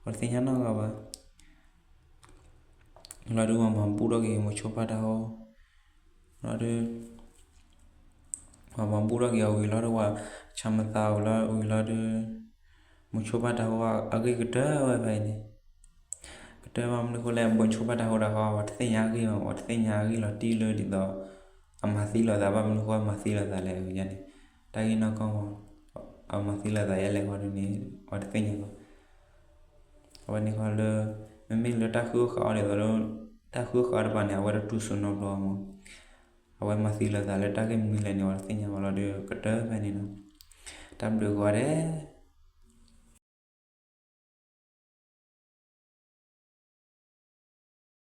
ပှၤတသ့ၣ်ညါနီတဂၤဘၣ် လီၤဒုး ပှၤမၤဘူၣ်ထီၣ်က့ၤ မုဆိဘၣ်တၢ်ဟိ, လီၤဒုး, ပှၤမၤဘူၣ်ထီၣ်က့ၤအဝံၤလီၤဒီး ပှၤဆၣ်မသးဝံၤလီၤအဝံၤလီၤဒီး, မုဆိဘၣ်တၢ်ဟိအဂ့ၢ်ကတၢၢ်ဝဲဖဲအံၤန့ၣ်, ကတၢၢ်ဘၣ်မနုၤဃိလဲၣ် မုဆိဘၣ်တၢ်ဟိတၢ်ဃီ ပှၤတသ့ၣ်ညါအဂ့ၢ်ဘၣ် ပှၤတသ့ၣ်ညါအဂ့ၢ်လီၤတံၢ်လၢဒ်သိး, အမၤသံလီၤသးဘၣ်မနုၤဃိမၤသံလီၤသးလဲၣ်န့ၣ်, တၢ်ဂ့ၢ်နီၢ်ကီၢ်မး, အမၤသံလီၤသးယဲလဲၣ်ဃီဒုးန့ၣ်, ပှၤတသ့ၣ်ညါဘၣ် အဝဲန့ၣ်ဃီလၢ, မ့မ့ၢ်လၢတၢ်ဃုအီၣ်ဃုအီတဖၣ်လၢ, တၢ်ဃုအီၣ်ဃုအီတဖၣ်န့ၣ် အဝဲတတူၢ်စိနီတဘျီမး, အဝဲမၤသံလီၤသးလၢတၢ်ဂ့ၢ်မနုၤလဲၣ်န့ၣ် ပှၤတသ့ၣ်ညါဘၣ်လီၤဒီး ကတၢၢ်ဖဲန့ၣ်လီၤ, တၢ်ဘျုးကိးဂၤဒဲး